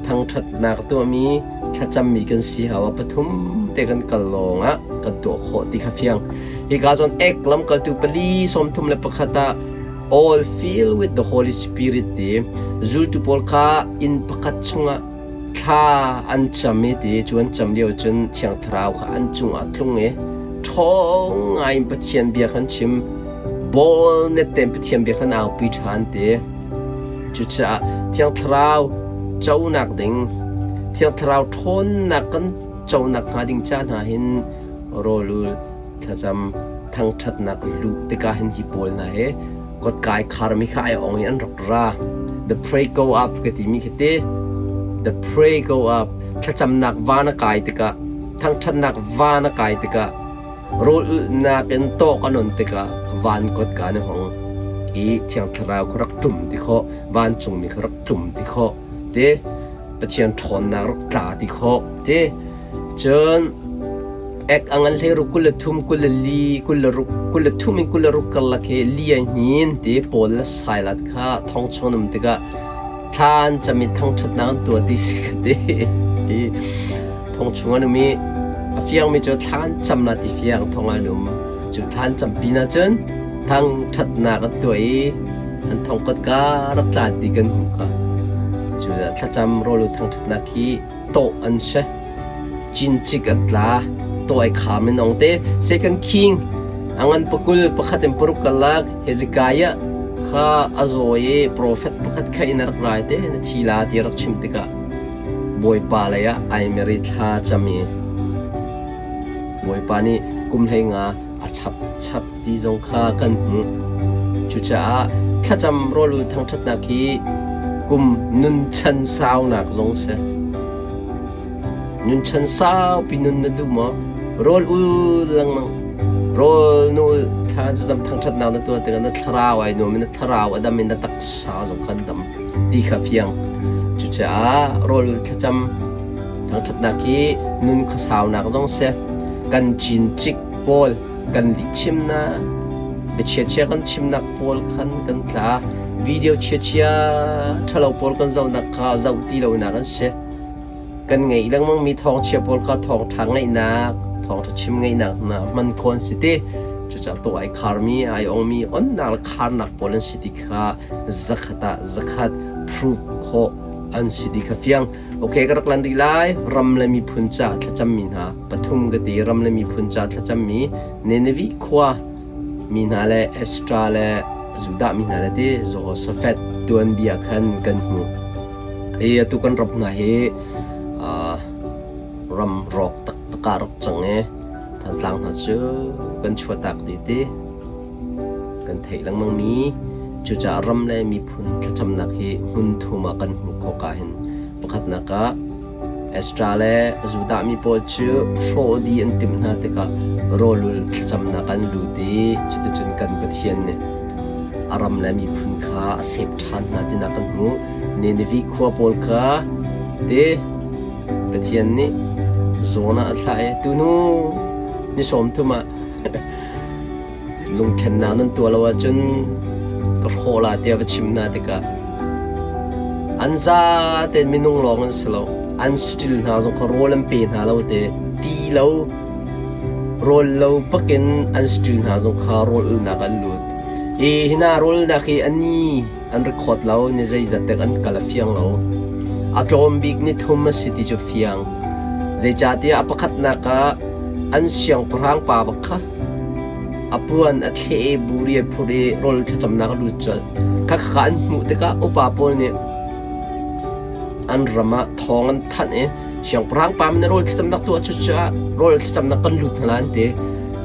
thangṭhatnak tuahmi, thlacammi kan si hau ah pathum te kan kal lawngah kan tuah khawh ti kha fiang. Hika zawn ek lamkaltu pali 31 ah all filled with the Holy Spirit ti zultu pawl kha inn pakhat chungah thla an cam i ti cu an cam lio cun Thiang Thlarau kha an cungah tlung i ṭhawng ngai in Pathian bia khan chim bawl net tein Pathian bia khan aupi ṭhan ti. Cucaah Thiang Thlarau conak ding, Thiang Thlarau ṭhawnnak kan conak hnga ding ca hna hin rawlul thlacam thangṭhatnak luh tikah hin hi pawl hna hi kotkai kharmi kha ai ong i an rak ra. The pray go up ka timi khi ti. The pray go up. Thlacamnak van a kai tikah, thangṭhatnak van a kai tikah, rawl ulhnak in tawk an on tikah van kotka na hong i Thiang Thlarau kha rak ṭum ti khawh, vancungmi kha rak tlum ti khawh ti, Pathian ṭhawnnak rak tla ti khawh ti. Cun ek a ngan hleiruk 23, 24, 26, 23 in 26 karlak hi li ai hnin ti Paul le Silas kha thong chung an um tikah thla an cam i thangṭhatnak an tuah ti si ka ti. Thong chung an um i a fiangmi cu thla an cam la ti fiang thong an um. Cu thla an cam pin ahcun thangṭhatnak an tuah i an thong kotka rak tla ti kan hmuh kha. Cu thlacam rawl thangṭhatnak hi tawh an si. Cincik an tla. Tawh ai kham in ong te. Second King a ngan pakul pakhat in paruk kalak Hezekiah kha a zaw i profet pakhat kha in a rak rai te na thi la ti a rak chim tikah Bawipa lei ah ai mer i thla cam i Bawipa nih kum 15 a chap chap ti zong kha kan hmuh. Cucaah thlacam rawlul thangṭhatnak hi kum nunchan saunak zong si. Nunchan saupi nun na duh maw? Rawl ul lengmang. Rawl nu thla dam thangṭhatnak na tuah tikah na thlarau ai nuam i na thlarau a dam i na taksa zong kha dam ti kha fiang. Cucaah rawl ul thlacam thangṭhatnak hi nun khuasaunak zong si. Kan cincik pawl kan lihchimnak biachiachia kan chimnak pawl khan kan tla. Video chiachia ṭhalo pawl kan zohnak kha zoh ti lonak an si. Kan ngeih lengmangmi thawngchia pawl kha thawngṭha ngaihnak, thawngṭha chim ngaihnak hna hman khawh an si ti. Cucaah tawh ai kharmi, ai ongmi, onnak le kharnak pawl an si ti kha zakhat ah zakhat proof khawh an si ti kha fiang. Okay, ka rak lan rih lai. Ram le miphun ca thlacammi hna pathum ka ti. Ram le miphun ca thlacammi Nineveh khua mi hna le Ezra le Judah mi hna le ti Jehoshaphat tuanbia khan kan hmuh. Hi atu kan ram hna hi ram rawk taktak ah rak cang i Thantlang hna cu kan chuahtak dih ti kan theih lengmangmi cucaah ram le miphun thlacamnak hi hmun thum ah kan hmuh khawh ka hin pakhatnak ah Ezra le Judah mi pawl cu hrawh dih an timh hna tikah rawlul thlacamnak an lut i cuticun kan Pathian nih a ram le miphun kha a sep ṭhan hna tinak kan hmuh. Nineveh khua pawl kha te Pathian nih Jonah a thlah i tuhnu ni 30 ah lungthlennak nan tuah lo ahcun ka hrawh la tiah va chim hna tikah an zatein minung lawng an si lo an saṭil hna zong kha rawl an pe hna lo te ti lo rawl lo bakin an saṭil hna zong kha rawl ulnak an lut hi hina rawlnak hi ani an record lo ni zeizat dek an kal a fiang lo a tlawm bik ni thum a si ti cu fiang zeicahtiah a pakhatnak ah an siangpahrang pa bak kha A puan a thleh i buri a phurh i rawl thlacamnak a lut colh. Khakha an hmuh tikah upa pawl nih an ram ah thawng an thanh i siangpahrang pa min rawl thlacamnak tuah cucaah rawl thlacamnak kan lut hna lai an ti.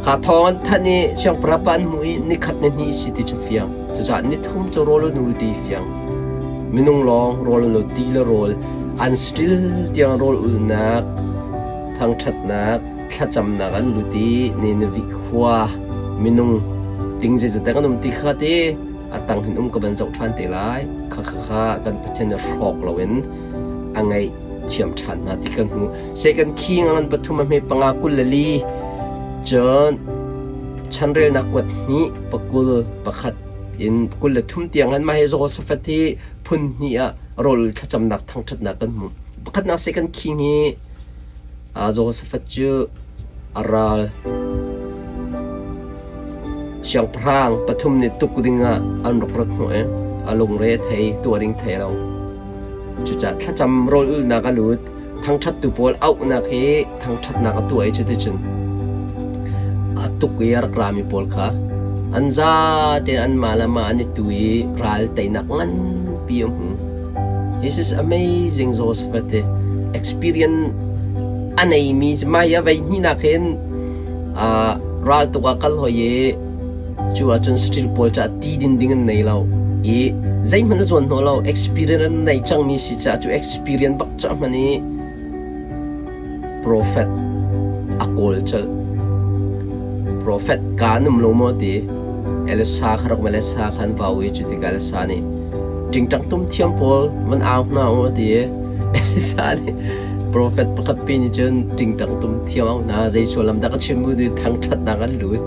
Kha thawng an thanh i siangpahrang pa an hmuh i nikhat ni hnih si ti cu fiang. Cucaah nithum cu rawl an ul ti fiang. Minung lawng rawl an ul ti le rawl an still tiang rawl ulnak thangṭhatnak thlacamnak an lut i Nineveh khua minung ting zeizat kan um ti kha ti a tang hin um ka van zoh ṭhan te lai. Kha kha kha kan Pathian nih hrawk loin a ngeih. thiam ṭhan hna ti kan hmuh. Second King a ngan pathum a hme panga 24 cun chanrelnak kuat hnih pakul pakhat in 23 tiang han mah hi Jehoshaphat hi phun hnih ah rawl thlacamnak thangṭhatnak kan hmuh. Pakhatnak Second King hi Jehoshaphat cu a ral siangpahrang pathum nih tuk dingah an rak rat hnawh i a lungre a thei, tuah ding thei lo. Cucaah thlacam rawl ulhnak a lut. Thangṭhattu pawl auhnak hi thangṭhatnak a tuah i cuticun a tuk i a rak rami pawl kha an zate anmah le mah an i tu i ral teinak nganpi a hmu. This is amazing Joseph te experience a neimi mai a vei hnihnak hin ral tuk ah kal hoi i Cu ahcun saṭil pawl caah ti din ding an nei lo i zeihmanh a zuan hnawh lo. Experience an nei cangmi si caah cu experience bak cu a hman i profet a kawl colh. Profet ka an um lo maw ti Elisa kha rak Elisa kha an vau i cu tikah Elisa nih ṭingṭang tum thiam pawl van au hna u a ti i Elisa nih profet pakhat pi nih cun ṭingṭang tum thiam au hna zei sullam dah ka chim u ti thangṭhatnak an lut.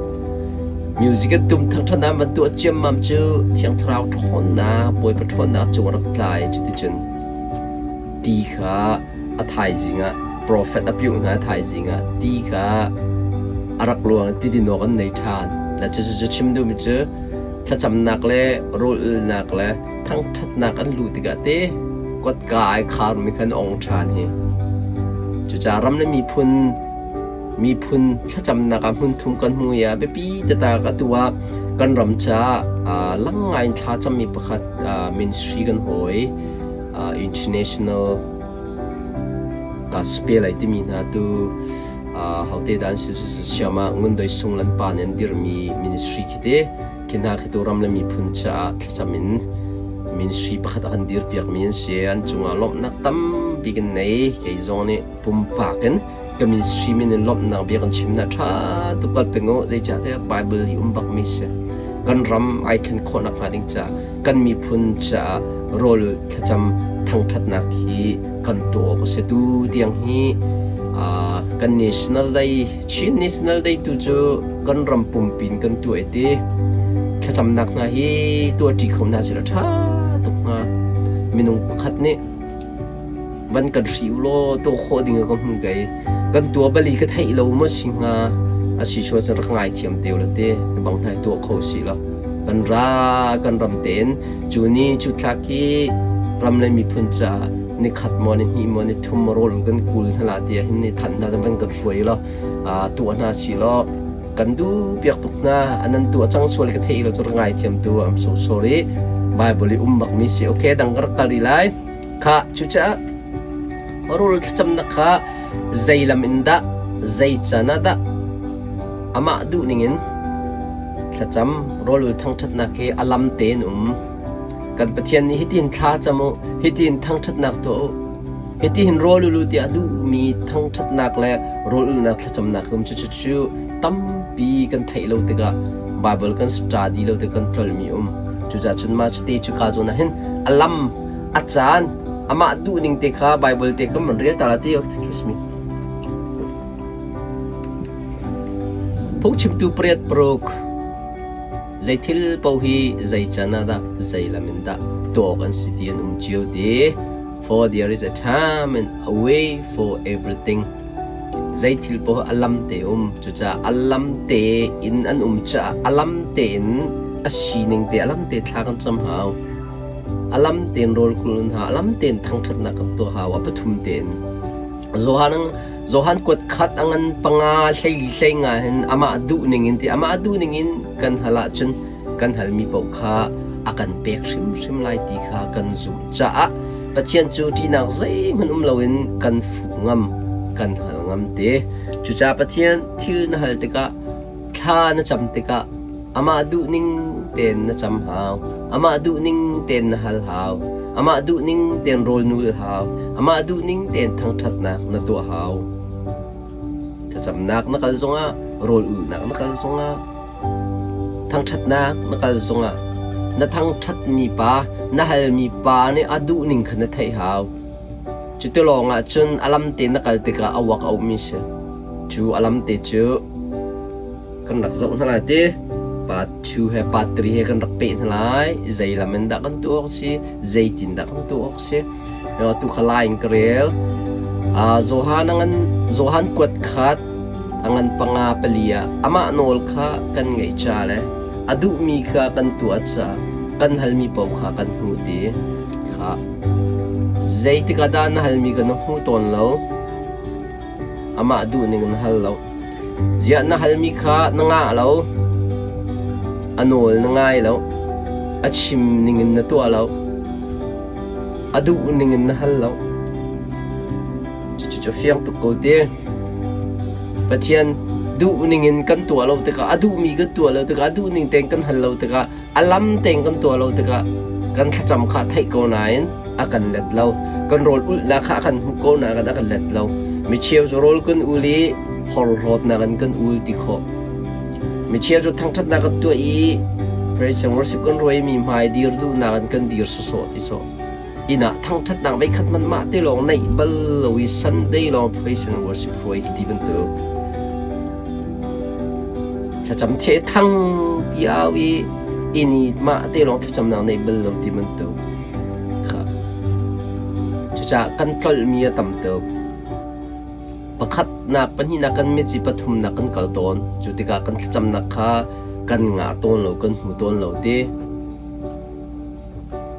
Music an tum thangṭhatnak van tuah ciammam cu Thiang Thlarau ṭhawnnak, Bawipa ṭhawnnak cung a rak tlai. Cuticun ti kha a thaizing ah profet a piuh hna thaizing ah ti kha a rak luang ti din awk an nei ṭhan. Le cucu chim duhmi cu thlacamnak le rawl-ulnak le thangṭhatnak an luh tikah te kotka ai kharmi khan ong ṭhan hi. Cucaah ram le miphun Miphun thlacamnak ah hmunthum kan hmu i a biapi taktak atu ah kan ram caah lang ngai in thla cammi pakhat ministry kan hawi international gospel ai timi hna tu hote dah an si siam ah Ngundoi Sung lan pa nih an dirhmi ministry khi te khi hna khi tu ram le miphun caah thlacam in ministry pakhat a kan dirpiakmi an si an cungah lawmhnak tampi kan nei kei zong nih pumpak in ka ministry min in lawmhnak bia kan chim na ṭha tuk kal peng u zeicahtiah Bible hi um bakmi si kan ram ai thlen khawh nakhnga ding caah kan miphun caah rawl thlacam thangṭhatnak hi kan tuah awk a si tu tiang hi kan national day Chin National Day tu cu kan ram pumpi in kan tuah i ti thlacamnak hna hi tuahṭi kho hna sila ṭha tuk hnga minung pakhat nih Van kan hri u law tuah khawh ding ah ka hmu kei. Kan tuah bal i ka theih lo maw si hnga? A si sual cun rak ngaithiam te u la ti. Bang hna tuah kho si law. Kan ra kan ram tein cu ni cu thla khi ram le miphun caah ni khat maw ni hnih maw ni thum maw rawl kan kul hna la tiah hin ni than hna van kan hruai law tuah hna si law kan duh piak tuk hna anan tuah cang sual ka theih lo cu rak ngaithiam tu I'm so sorry Bible i um bak mi si okay dang ka rak kal rih lai Khah, cucaah rawl thlacamnak kha zei lam in dah, zei can ah dah amah duhning in thlacam rawl thangṭhatnak hi a lam tein um. Kan Pathian nih hitin thla cam u, hitin thangṭhatnak tuah u, hitihin rawl ul u tiah duhmi thangṭhatnak le rawl ulnak thlacamnak um cu cu tampi kan theih lo tikah Bible kan study lo tikah kan tlolmi um. Cucaah cun mah cu te cu ka zawn ah hin a lam A caan amah duhning te kha Baibal te kha man rel ta la ti kiss me. Phungchimtu pariat paruk zei thil paoh hi zei can ah dah zei lam in dah tuah awk an si ti an um cio ti for there is a time and a way for everything zei thil paoh a lam te um cucaah a lam te in an um caah a lam te in a sining te a lam te thla kan cam hau A lam tein rawl kul hna, a lam tein thangṭhatnak kan tuah hau, a pathum tein. Johan Johan kuat khat a ngan panga hlei hlei nga hin amah duh ning in ti amah duh ning in kan hal ahcun kan halmi paoh kha a kan pek hrimhrim lai ti kha kan zumh caah Pathian cu ṭihnak zeihmanh um loin kan fuh ngam, kan hal ngam te. Cucaah Pathian thil na hal tikah Thla na cam tikah amah duhning tein na cam hau. Amah duhning tein na hal hau. Amah duhning tein rawl nul hau. Amah duhning tein thangṭhatnak na tuah hau. Thlacamnak na kal zongah, rawl ulhnak na kal zongah, thangṭhatnak na kal zongah, na thangṭhatmi pa, na halmi pa nih a duhning kha na theih hau. Cuti lawng ah cun a lam te na kal tikah a uak a ummi si. Cu a lam te cu kan rak zoh hna lai ti. Part 2 he part 3 he kan rak peh hna lai. Zei lam in dah kan tuah awk si? Zeitin dah kan tuah awk si? Tu kha lai in ka rel. Johan a ngan Johan kuat khat a ngan panga pali ah amah nawl kha kan ngaih ca le a duhmi kha kan tuah ca kan halmi paoh kha kan hmuh ti kha zeitik ah dah na halmi kha na hmu tawn lo amah duh ning na hal lo ziah na halmi kha na ngah lo a nawl na ngai lo a chim ning in na tuah lo A duh ning in na hal lo. Cucu cu fiang tuk ko ti. Pathian duh ning in kan tuah lo tikah, a duhmi kan tuah lo tikah, a duh ning tein kan hal lo tikah, a lam tein kan tuah lo tikah, kan thlacam kha theih ko nain a kan let lo. Kan rawl ulhnak kha a kan hmuh ko nain a kan let lo. Mi cheu cu rawl kan ul i horhlawtnak in kan ul ti khawh. Mi cheu cu thangṭhatnak kan tuah i praise and worship kan ruai mi hmai dir duhnak in kan dir sawsawh ti sawh. Inn ah thangṭhatnak veikhat hmanh mah te lawng neih bal lo i Sunday lawng praise and worship hruai hi ti bantuk. Thlacam the thang pi au i inn i mah te lawng thlacamnak neih bal lo ti bantuk. Kha. Cucaah kan tlolhmi a tam tuk. Pakhatnak, pahnihnak kan mit i pathumnak kan kal tawn. Cu tikah kan thlacamnak kha kan ngah tawn lo, kan hmu tawn lo ti.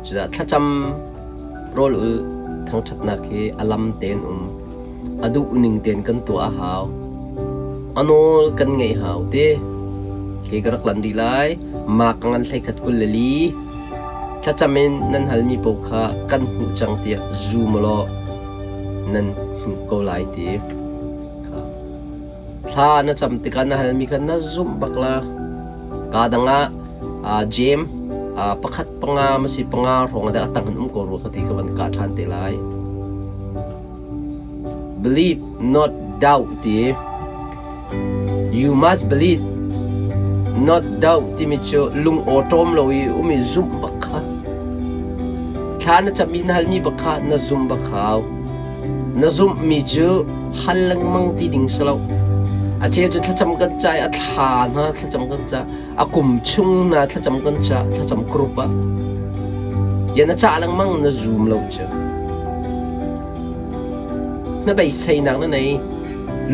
Cudah thlacam rawl ul thangṭhatnak hi a lam tein um. A duh ning tein kan tuah a hau. A nawl kan ngeih hau ti. Khi ka rak lan rih lai. Mak ngan 11 24. Thlacam in nan halmi paoh kha kan hmuh cang tiah zum law nan hmuh ko lai ti. Kha. Thla na cam tikah na halmi kha na zumh bak la. Kaa dang ah Jeim pakhat panga masi panga hrawng ah a tang in um ko rua ka ti ka van kah ṭhan te lai. Believe not doubt ti. You must believe not doubt timi cu lung awṭawm lo i um i zumh bak kha. Thla na cam i na halmi bak kha na zumh bak hau. Na zumhmi cu hal lengmang ti ding si lo. A cheu cu thlacam kan ca i a thla hna thlacam kan ca, a kum chung hna thlacam kan ca, thlacam group ah. Ya na cah lengmang na zum lo cu. Na beiseinak na nei.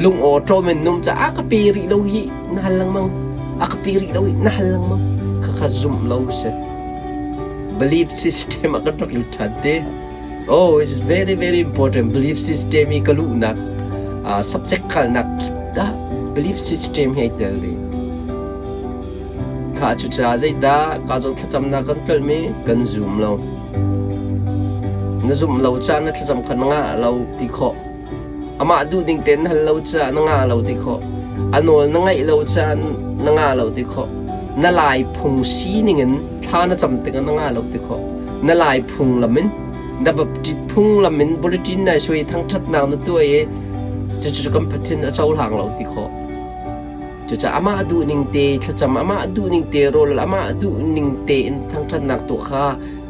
Lung awṭawm in num ca a ka pe rih lo hi na hal lengmang. A ka pe rih lo hi na hal lengmang. Khakha zumh lo si. Belief system a kan rak lut ṭhan te. Oh, it's very very important. Belief system i ka luhnak subject kalnak dah belief system he tel ding. Kha cucaah zeidah ka zong thlacamnak kan tlolhmi kan zum lo. Na zumh lo caah na thlacam kha na ngah lo ti khawh. Amah duh ding tein na hal lo caah na ngah lo ti khawh. A nawl na ngaih lo caah na ngah lo ti khawh. Na lai phung sining in thla na cam tikah na ngah lo ti khawh. Na lai phunglam in na baptist phunglam in bulletin nai suai thangṭhatnak na tuah i cucu kan Pathian a cohlang lo ti khawh. Cucaah amah duh ning te thlacam, amah duh ning te rawl, amah duh ning tein thangṭhatnak tuah kha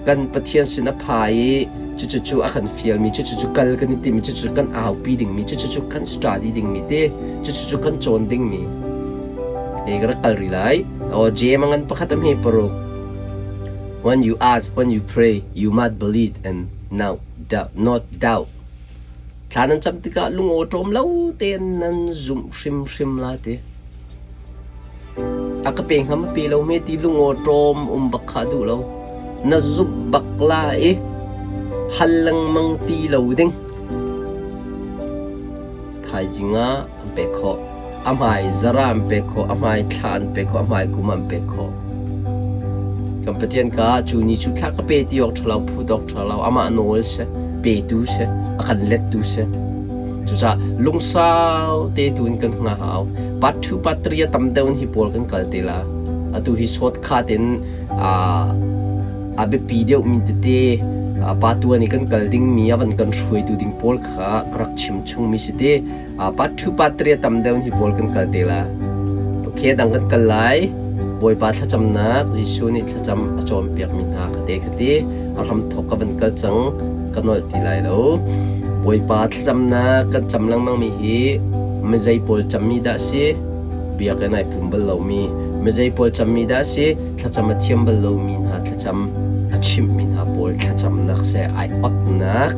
kan Pathian sin a pha i cucu a kan fialmi, cucu kal kan i timmi, cucu kan aupi dingmi, cucu kan study dingmi te, cucu kan cawn dingmi. E ka rak kal rih lai. O J mangan pakhat am he paruk. When you ask, when you pray, you must believe and now doubt, not doubt. Thla nan cam tikah lungawṭawm lo tein nan zumh hrimhrim la ti. A ka pe hnga ma pe lo me ti lungawṭawm um bak kha duh lo. Na zumh bak la i hal lengmang ti lo ding. Thaizing ah an pek khawh. A hmai zara an pek khawh, a hmai thla an pek khawh, a hmai kum an pek khawh. Kan Pathian ka cu ni cu thla ka pe ti awk ṭha lo, phut awk ṭha lo, amah nawl si, petu si, a kan lettu si. Cucaah lungsau te tu in kan hngah hau. Part 2, part 3 a tam deuh in hi pawl kan kal te la. Atu hi shortcut in a biapi deuhmi tete pa tuan i kan kal dingmi a van kan hruaitu ding pawl kha ka rak chim chungmi si te. Part 2 part 3 a tam deuh hi pawl kan kal te la. Okay dang kan kal lai. Bawipa thlacamnak Jesuh nih thlacam a cawnpiakmi hna ka te khati a hram thawk ka van kal cang ka nolh ti lai lo. Bawipa thlacamnak kan cam lengmangmi hi mizei pawl cammi dah a si? Biakinn ai pum bal lomi mizei pawl cammi dah a si? Thlacam a thiam bal lomi hna thlacam a chimhmi hna pawl thlacamnak seh ai otnak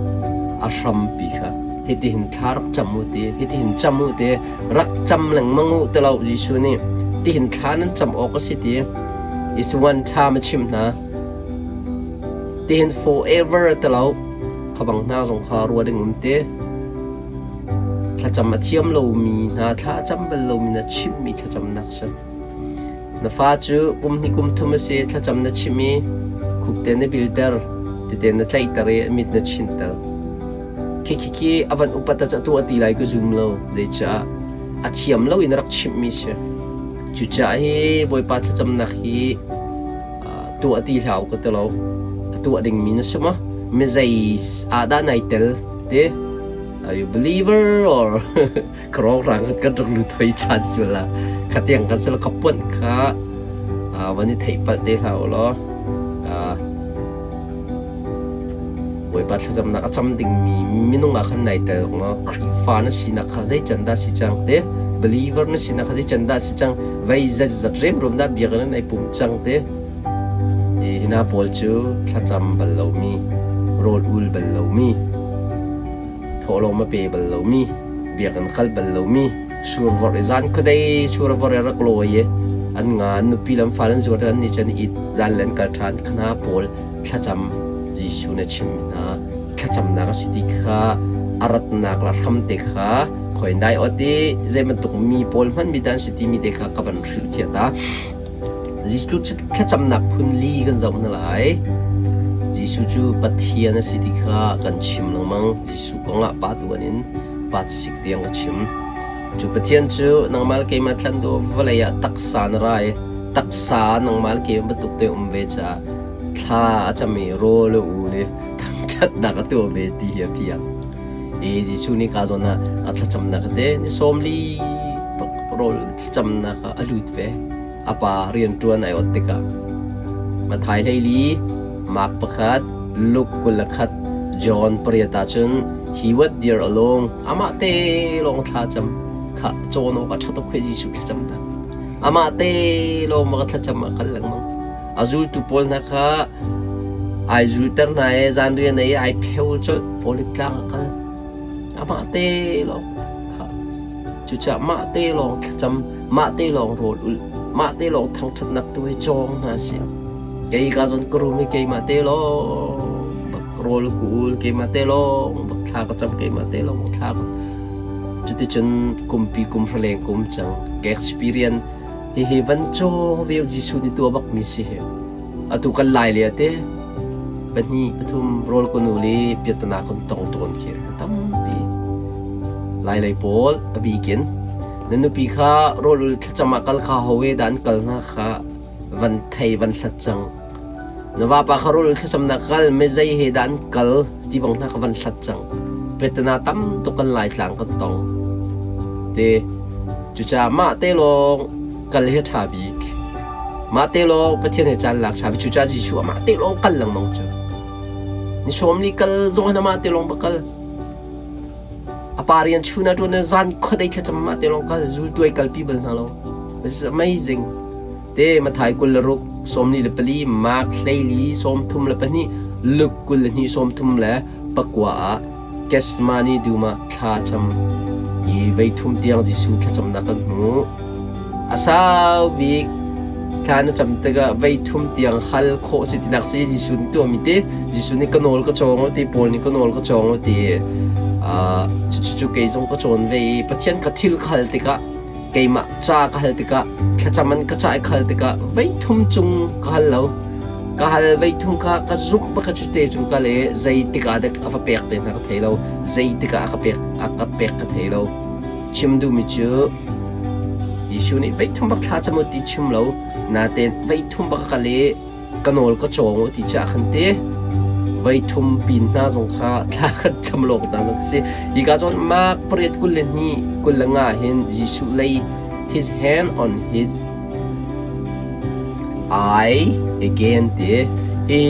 a hrampi kha hitihin thla rak cam u ti, hitihin cam u ti, rak cam lengmang u ti lo Jesuh nih tihin thla nan cam awk a si ti. Is one time a chimh hna. Tihin forever ti lo. Kha bang hna zong kha rua ding um ti. Thlacam a thiam lomi hna thla a cam bal lomi na chimhmi thlacamnak si. Na fa cu kum hnih kum thum a si thlacam na chimh i khukte na bilter tite na tlaihter i mit na chinter. Khi khi khi a van upat ah tu a ti lai ka zum lo. Zeicah a thiam lo in rak chimhmi si. Cucaah hi Bawipa thlacamnak hi tuah ti hlah u ka ti lo. A tuah dingmi na si maw? Mi zei ah dah nai tel ti? Are you believer or krawng kan rak lut hoi chan sul la khatiang kan sel ka puan kha van i theih palh te hlah u law Bawipa thlacamnak a cam dingmi minung ah khan nai tel maw Khrihfa na sinak kha zei can dah si cang te believer na sinak kha zei can dah si cang vei zat zat remrum dah biakinn nai pum cang te hi hna pawl cu thlacam bal lomi rawl ul bal lomi thawhlawm a pe bal lomi biakinn kal bal lomi survor i zan khuadei survor i rak lawi i an nga nupi lam fal an zuar an ni chan it zan len kal ṭhan khana pawl thlacam Jesuh na chim hna thlacamnak a si ti kha a ratnak la hram te kha khoi dai ot i zei bantuk mi pawl hman mi dan si ti mi te kha ka van hrilh fiah ta Jesuh thlacamnak phun li kan zoh hna lai. Jesuh cu Pathian a si ti kha kan chim lengmang. Jesuh kongah pa tuan in pa sik tiang ka chim. Cu Pathian cu nangmah le keimah thlan dawh vawlei ah taksa na ra i taksa nangmah le keimah bantuk te um ve caah thla a cam i rawl a ul i thangṭhatnak a tuah ve ti hi a fiang. I Jesuh nih ka zawn ah a thlacamnak te ni 40 rawl thlacamnak ah a lut ve. A pa rianṭuan ai ot tikah Matthai 14, Mark 1, Luke 21, John 8 ahcun he was there alone amah te lawng thla cam kha cawn awk a ṭha tuk hoi Jesuh thlacam ta. Amah te lawng ma thlacam a kal lengmang. A zultu pawl hna kha ai zulter hna i zanrian ei ai pheu colh Olive tlang a kal. Amah te lawng kha Cucaah mah te lawng thlacam, mah te lawng rawl ulh, mah te lawng thangṭhatnak tu hi cawng hna sih. Kei ka zawn ka rum i keimah te lawng bak rawl ka ul, keimah te lawng bak thla ka cam, keimah te lawng bak thla ka Cuticun kumpi kum hraleng kum cang ka experience hihi van cawng vel Jesuh nih tuah bakmi si hi. Atu kan lai le ate pahnih pathum rawl kan ul i piatana kan tong tawn khi a tampi. Lailei pawl a bikin na nupi kha rawl ul thlacam ah kal kha ho e dah an kal hna kha van thei van hlat cang. Na vapa kha rawl ul thlacamnak kal mezei he dah an kal ti bang hna kha van hlat cang. Piatana tam tuk kan Laitlang kan tong. Te cucaah mah te lawng kal hi a ṭha bik. Mah te lawng Pathian he caan lak ṭha bik. Cucaah Jesuh amah te lawng kal lengmang cu. Ni 40 kal zong hin amah te lawng va kal. A pa rian chun ah ṭuan zan khuadei thlacam amah te lawng kal. Zultu ai kalpi bal hna lo. This is amazing. Te Mathai 26, 44, Mark 14, 32, Luke 22, 39 ah Gethsemane dum ah thla cam i voithum tiang Jesuh thlacamnak kan hmuh. A sau bik thla na cam tikah voithum tiang hal khawh si tinak si Jesuh nih tuahmi ti Jesuh nih ka nawl ka cawng u ti Paul nih ka nawl ka cawng u ti cucu kei zong ka cawn ve i Pathian ka thil ka hal tikah keimah ca ka hal tikah thlacam an ka ca i khal tikah voithum cung ka hal lo ka hal voithum kha ka zumh bak cu te cung ka le zeitik ah dek a va pek te hna ka thei lo zeitik ah a ka pek a ka pek ka thei lo chim duhmi cu Jesuh nih voithum bak thla cam u ti chim lo natein voithum bak ka le ka nawl ka cawng u ti cah khan ti voithum pin hna zong kha thla kan cam lawk hna zong si hi ka zawn Mark 8 22 25 hin Jesuh lay his hand on his eye again ti hi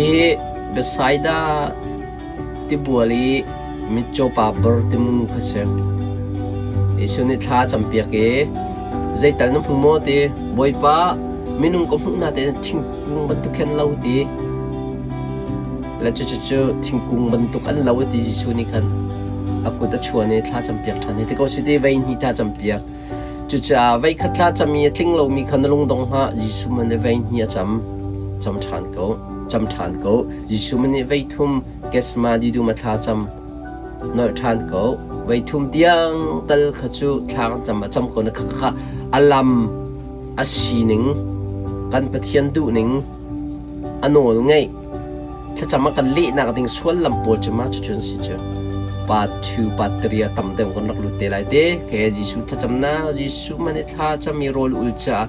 Bethsaida tibual i Mitcaw pa Bartimu kha si. Jesuh nih thla a campiak i zeital na hmu maw ti Bawipa minung ka hmuh hna te thingkung bantuk khin lo ti le cucu thingkung bantuk an lo ti Jesuh nih khan a kut a chuan i thla campiak ṭhan hi ti ko si ti vei hnih thla campiak Cucaah voikhat thla cam i a tling lomi kha na lungdong hlah. Jesuh man nih voi hnih a cam. Cam ṭhan ko. Cam ṭhan ko. Jesuh man nih voi thum Gethsemane dum a thla cam. Nolh ṭhan ko. Voi thum tiang tal kha cu thla kan cam a cam ko na kha kha a lam a sining kan Pathian duhning a nawl ngeih Thlacam a kan lehnak ding suallam pawl cu mah cucu an si cu. Part 2, part 3 ah tam deuh kan rak lut te lai te. Ke Jesuh thlacamnak, Jesuh man i thla cam i rawl ul caah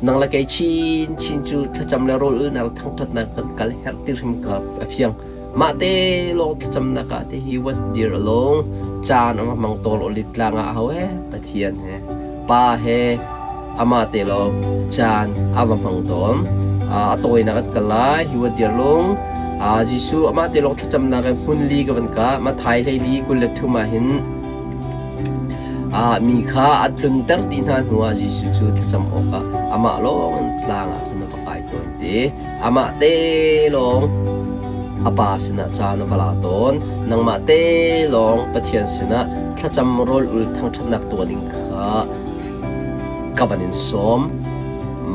nang le kei chin chin cu thlacam le rawl ulnak le thangṭhatnak kan kal herh ti hrim ka a fiang. Mah te lawng thlacamnak ah te hi what dear alone caan a hmang tawl olive tlang ah ho he Pathian he Pa he amah te lawng caan a va hmang tawn. A tawinak an kal lai. Hi wa dir lung. Jesuh amah te lawng thlacamnak in hmun li ka van ka Mathai hleili 23 ah hin mi kha a tlunter ti hna hnuah Jesuh cu thlacam awkah amah lawng in tlang ah khan a va kai tawn ti. Amah te lawng a pa sinah caan a va la tawn. Nangmah te lawng Pathian sinah thlacam rawl ul thangṭhatnak tuah ding kha ka van in sawm.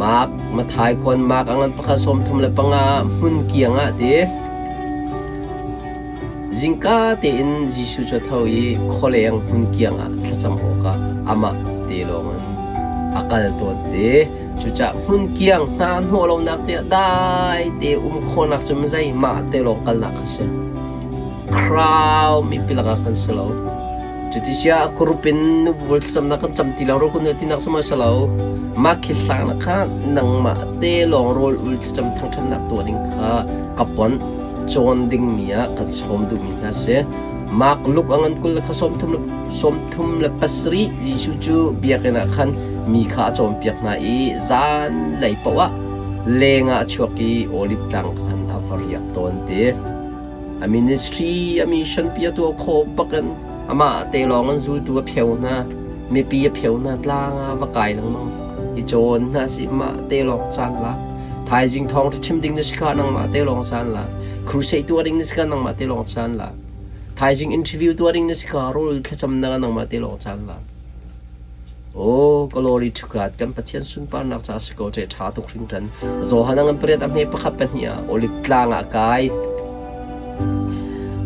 Mark, Mathai khuan Mark a ngan pakhat 35 hmun kiang ah ti. Zingka tein Jesuh cu a tho i khualeng hmun kiang ah thlacam awkah amah te lawng in a kal tawn te. Cucaah hmun kiang hna hnawh lonak tiah dai te um khawhnak cu zei mah te lawng kalnak a si. Crowd mipi lakah kan si lo. Cuticah group in nubu thlacamnak kan cam ti lo ro kun tinak sama si lo. Mah khi hlang kha nangmah te lawng rawl ul thlacam thangṭhatnak tuah ding kha ka pon cawn dingmi ah kan sawm duhmi hna si. Mark Luke a ngan 20 le kha 37 Jesuh cu biakinn ah khan mi kha a cawnpiak hna i zanlei paoh ah leng ah a chuak i Oliv tlang khan a va riak tawn ti. A ministry, a mission pi a tuah khawh bakin amah te lawng an zultu a pheu hna. Mipi a pheu hna tlang ah va kai lengmang. I cawn hna si mah te lawng caan la. Thaizing thawng ṭha chim ding na si kha nangmah te lawng caan la. Crusade tuah ding na si kha nangmah te lawng caan la. Thaizing interview tuah ding na si kha rawl thlacam na nangmah te lawng caan la. Oh, glory to God. Kan Pathian sunparnak ca si ko ṭe ṭha tuk hringhran. Johan ngan pariat a hme pakhat pahnih ah Olive tlang ah kai.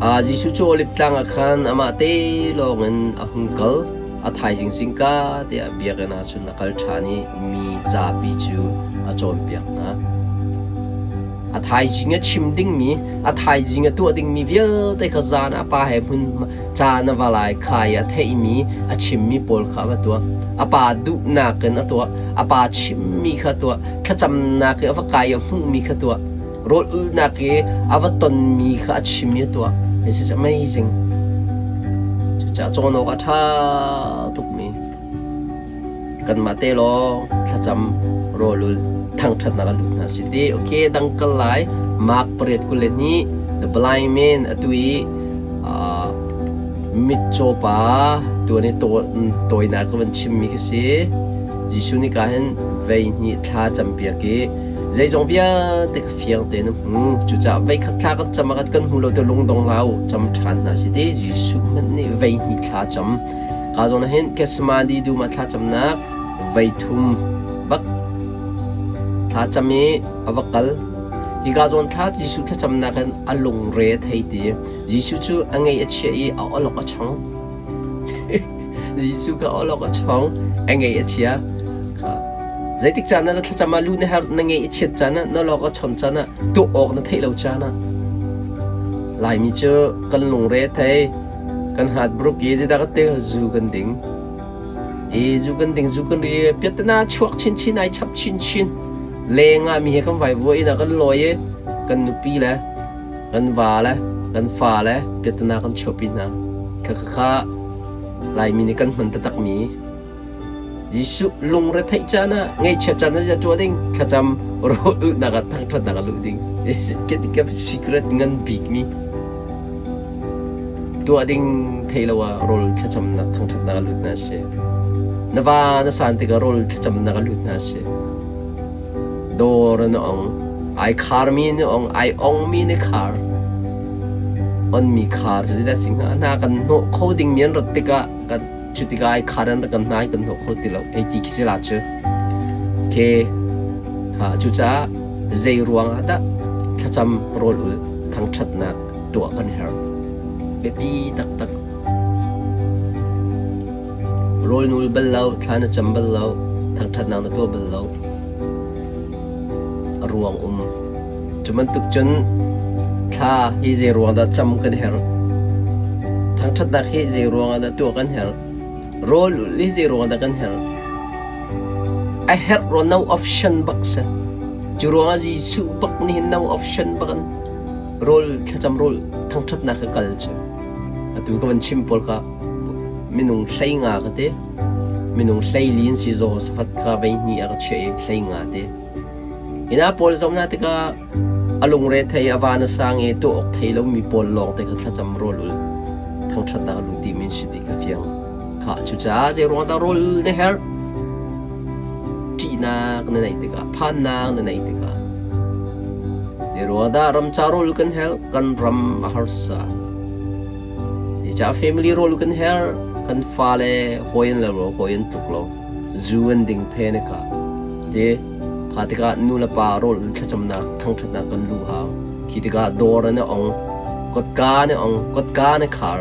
Ah, Jesuh cu Olive tlang ah khan amah te lawng in a hung kal. A thaizing zingka tiah biakinn ah cun a kal ṭhan i mi zapi cu a cawnpiak hna. A thaizing a chim dingmi, a thaizing a tuah dingmi vialte kha zan ah pa he hmun caan a va lai kha i a theihmi a chimmi pawl kha a va tuah. A pa duhnak in a tuah. A pa chimmi kha a tuah. Thlacamnak i a va kai i a hmuhmi kha a tuah. Rawl ulhnak i a va tonmi kha a chim i a tuah. This is amazing. Cucaah cawn awk a ṭha tukmi. Kanmah te lawng thlacam rawlul thangṭhatnak a lut hna si ti. Okay, dang kal lai. Mark 8:22 The blind man atu i uh, mitcaw pa tuan i tawinak ka van chimmi khi si. Jesuh nih ka hin vei hnih thla campiak i zeizong vialte ka fiang tein a hmu. Cucaah vei khat thla kan cam ah kan hmu lo te lungdong hlah u, cam ṭhan hna si ti. Jesuh hmanh nih vei hnih thla cam. Ka zawn ah hin Gethsemane dum ah thlacamnak voi thum bak thlacam i a va kal. Hika zawn thla Jesuh thlacamnak in a lungre a thei ti. Jesuh cu a ngei a chia i a awlok a chong. Jesuh kha awlok a chong, a ngei a chia. Kha zeitik caan ah na thlacam ah lu na har na ngei a chiat caan ah na lawk a chon caan ah tuah awk na theih lo caan ah Laimi cu kan lungre a thei. Kan hat bruk i zeidah ka te zu kan ding. I zu kan ding zu kan ri piatana chuak chinchin ai chap chinchin. Leng ah mi he kan vai vuai ina kan lawi i kan nupi le kan va le kan fa le piatana kan chuahpi hna. Kha kha kha Laimi nih kan hman taktak mi Jesuh lungretheih caan ah ngaihchiat caan ah tuah ding thlacam rawl ulhnak ah thangṭhatnak ah luh ding. Ka secret ngan bik mi. Tuah ding thei lo ah rawl thlacamnak thangṭhatnak a lut na si. Na va na san tikah rawl thlacamnak a lut na si. Dawr na ong, ai kharmi na ong, ai ongmi na khar. Onmi khar cu zeidah si hnga? Hna kan hnawh kho dingmi an rat tikah kan cu tikah ai khar an rak kan hna kan hnawh kho ti lo. Hei ti khi si la cu. Ke ha cucaah zei ruang ah dah thlacam rawl ul thangṭhatnak tuah kan herh. Biapi taktak. Rawl nul bal lo, thla na cam bal lo, thangṭhatnak na tuah bal lo. A ruang um. Cu bantuk cun thla hi zei ruang dah cam kan herh? Thangṭhatnak hi zei ruang ah dah tuah kan herh? Rawl ulh hi zei ruang dah kan herh? A herh rua no option bak si. Cu ruangah Jesuh bak nih hin no option bak in rawl thlacam rawl thangṭhatnak ka kal cu. Atu ka van chim pawl kha minung 15 ka ti. Minung 14 an si Jehoshaphat kha vei hnih ah ka chiah i 15 te. Hina pawl zohnak tikah a lungre thei a van a sang i tuah awk thei lomi pawl lawng te kha thlacam rawl ul thangṭhatnak a lut dihmi an si ti kha fiang. Kha cucaah zei ruang dah rawl na herh? Ṭihnak na neih tikah, phannak na neih tikah. Zei ruang dah ramca rawl kan herh? Kan ram a harsa. Zeicah family rawl kan herh? Kan fale hawi an lo, hawi an tluk lo. Zu an ding phe na ka. Te kha tikah nu le pa rawl thlacamnak thangṭhatnak kan lu hau. Khi tikah dawr an ong, kotka an ong, kotka an khar.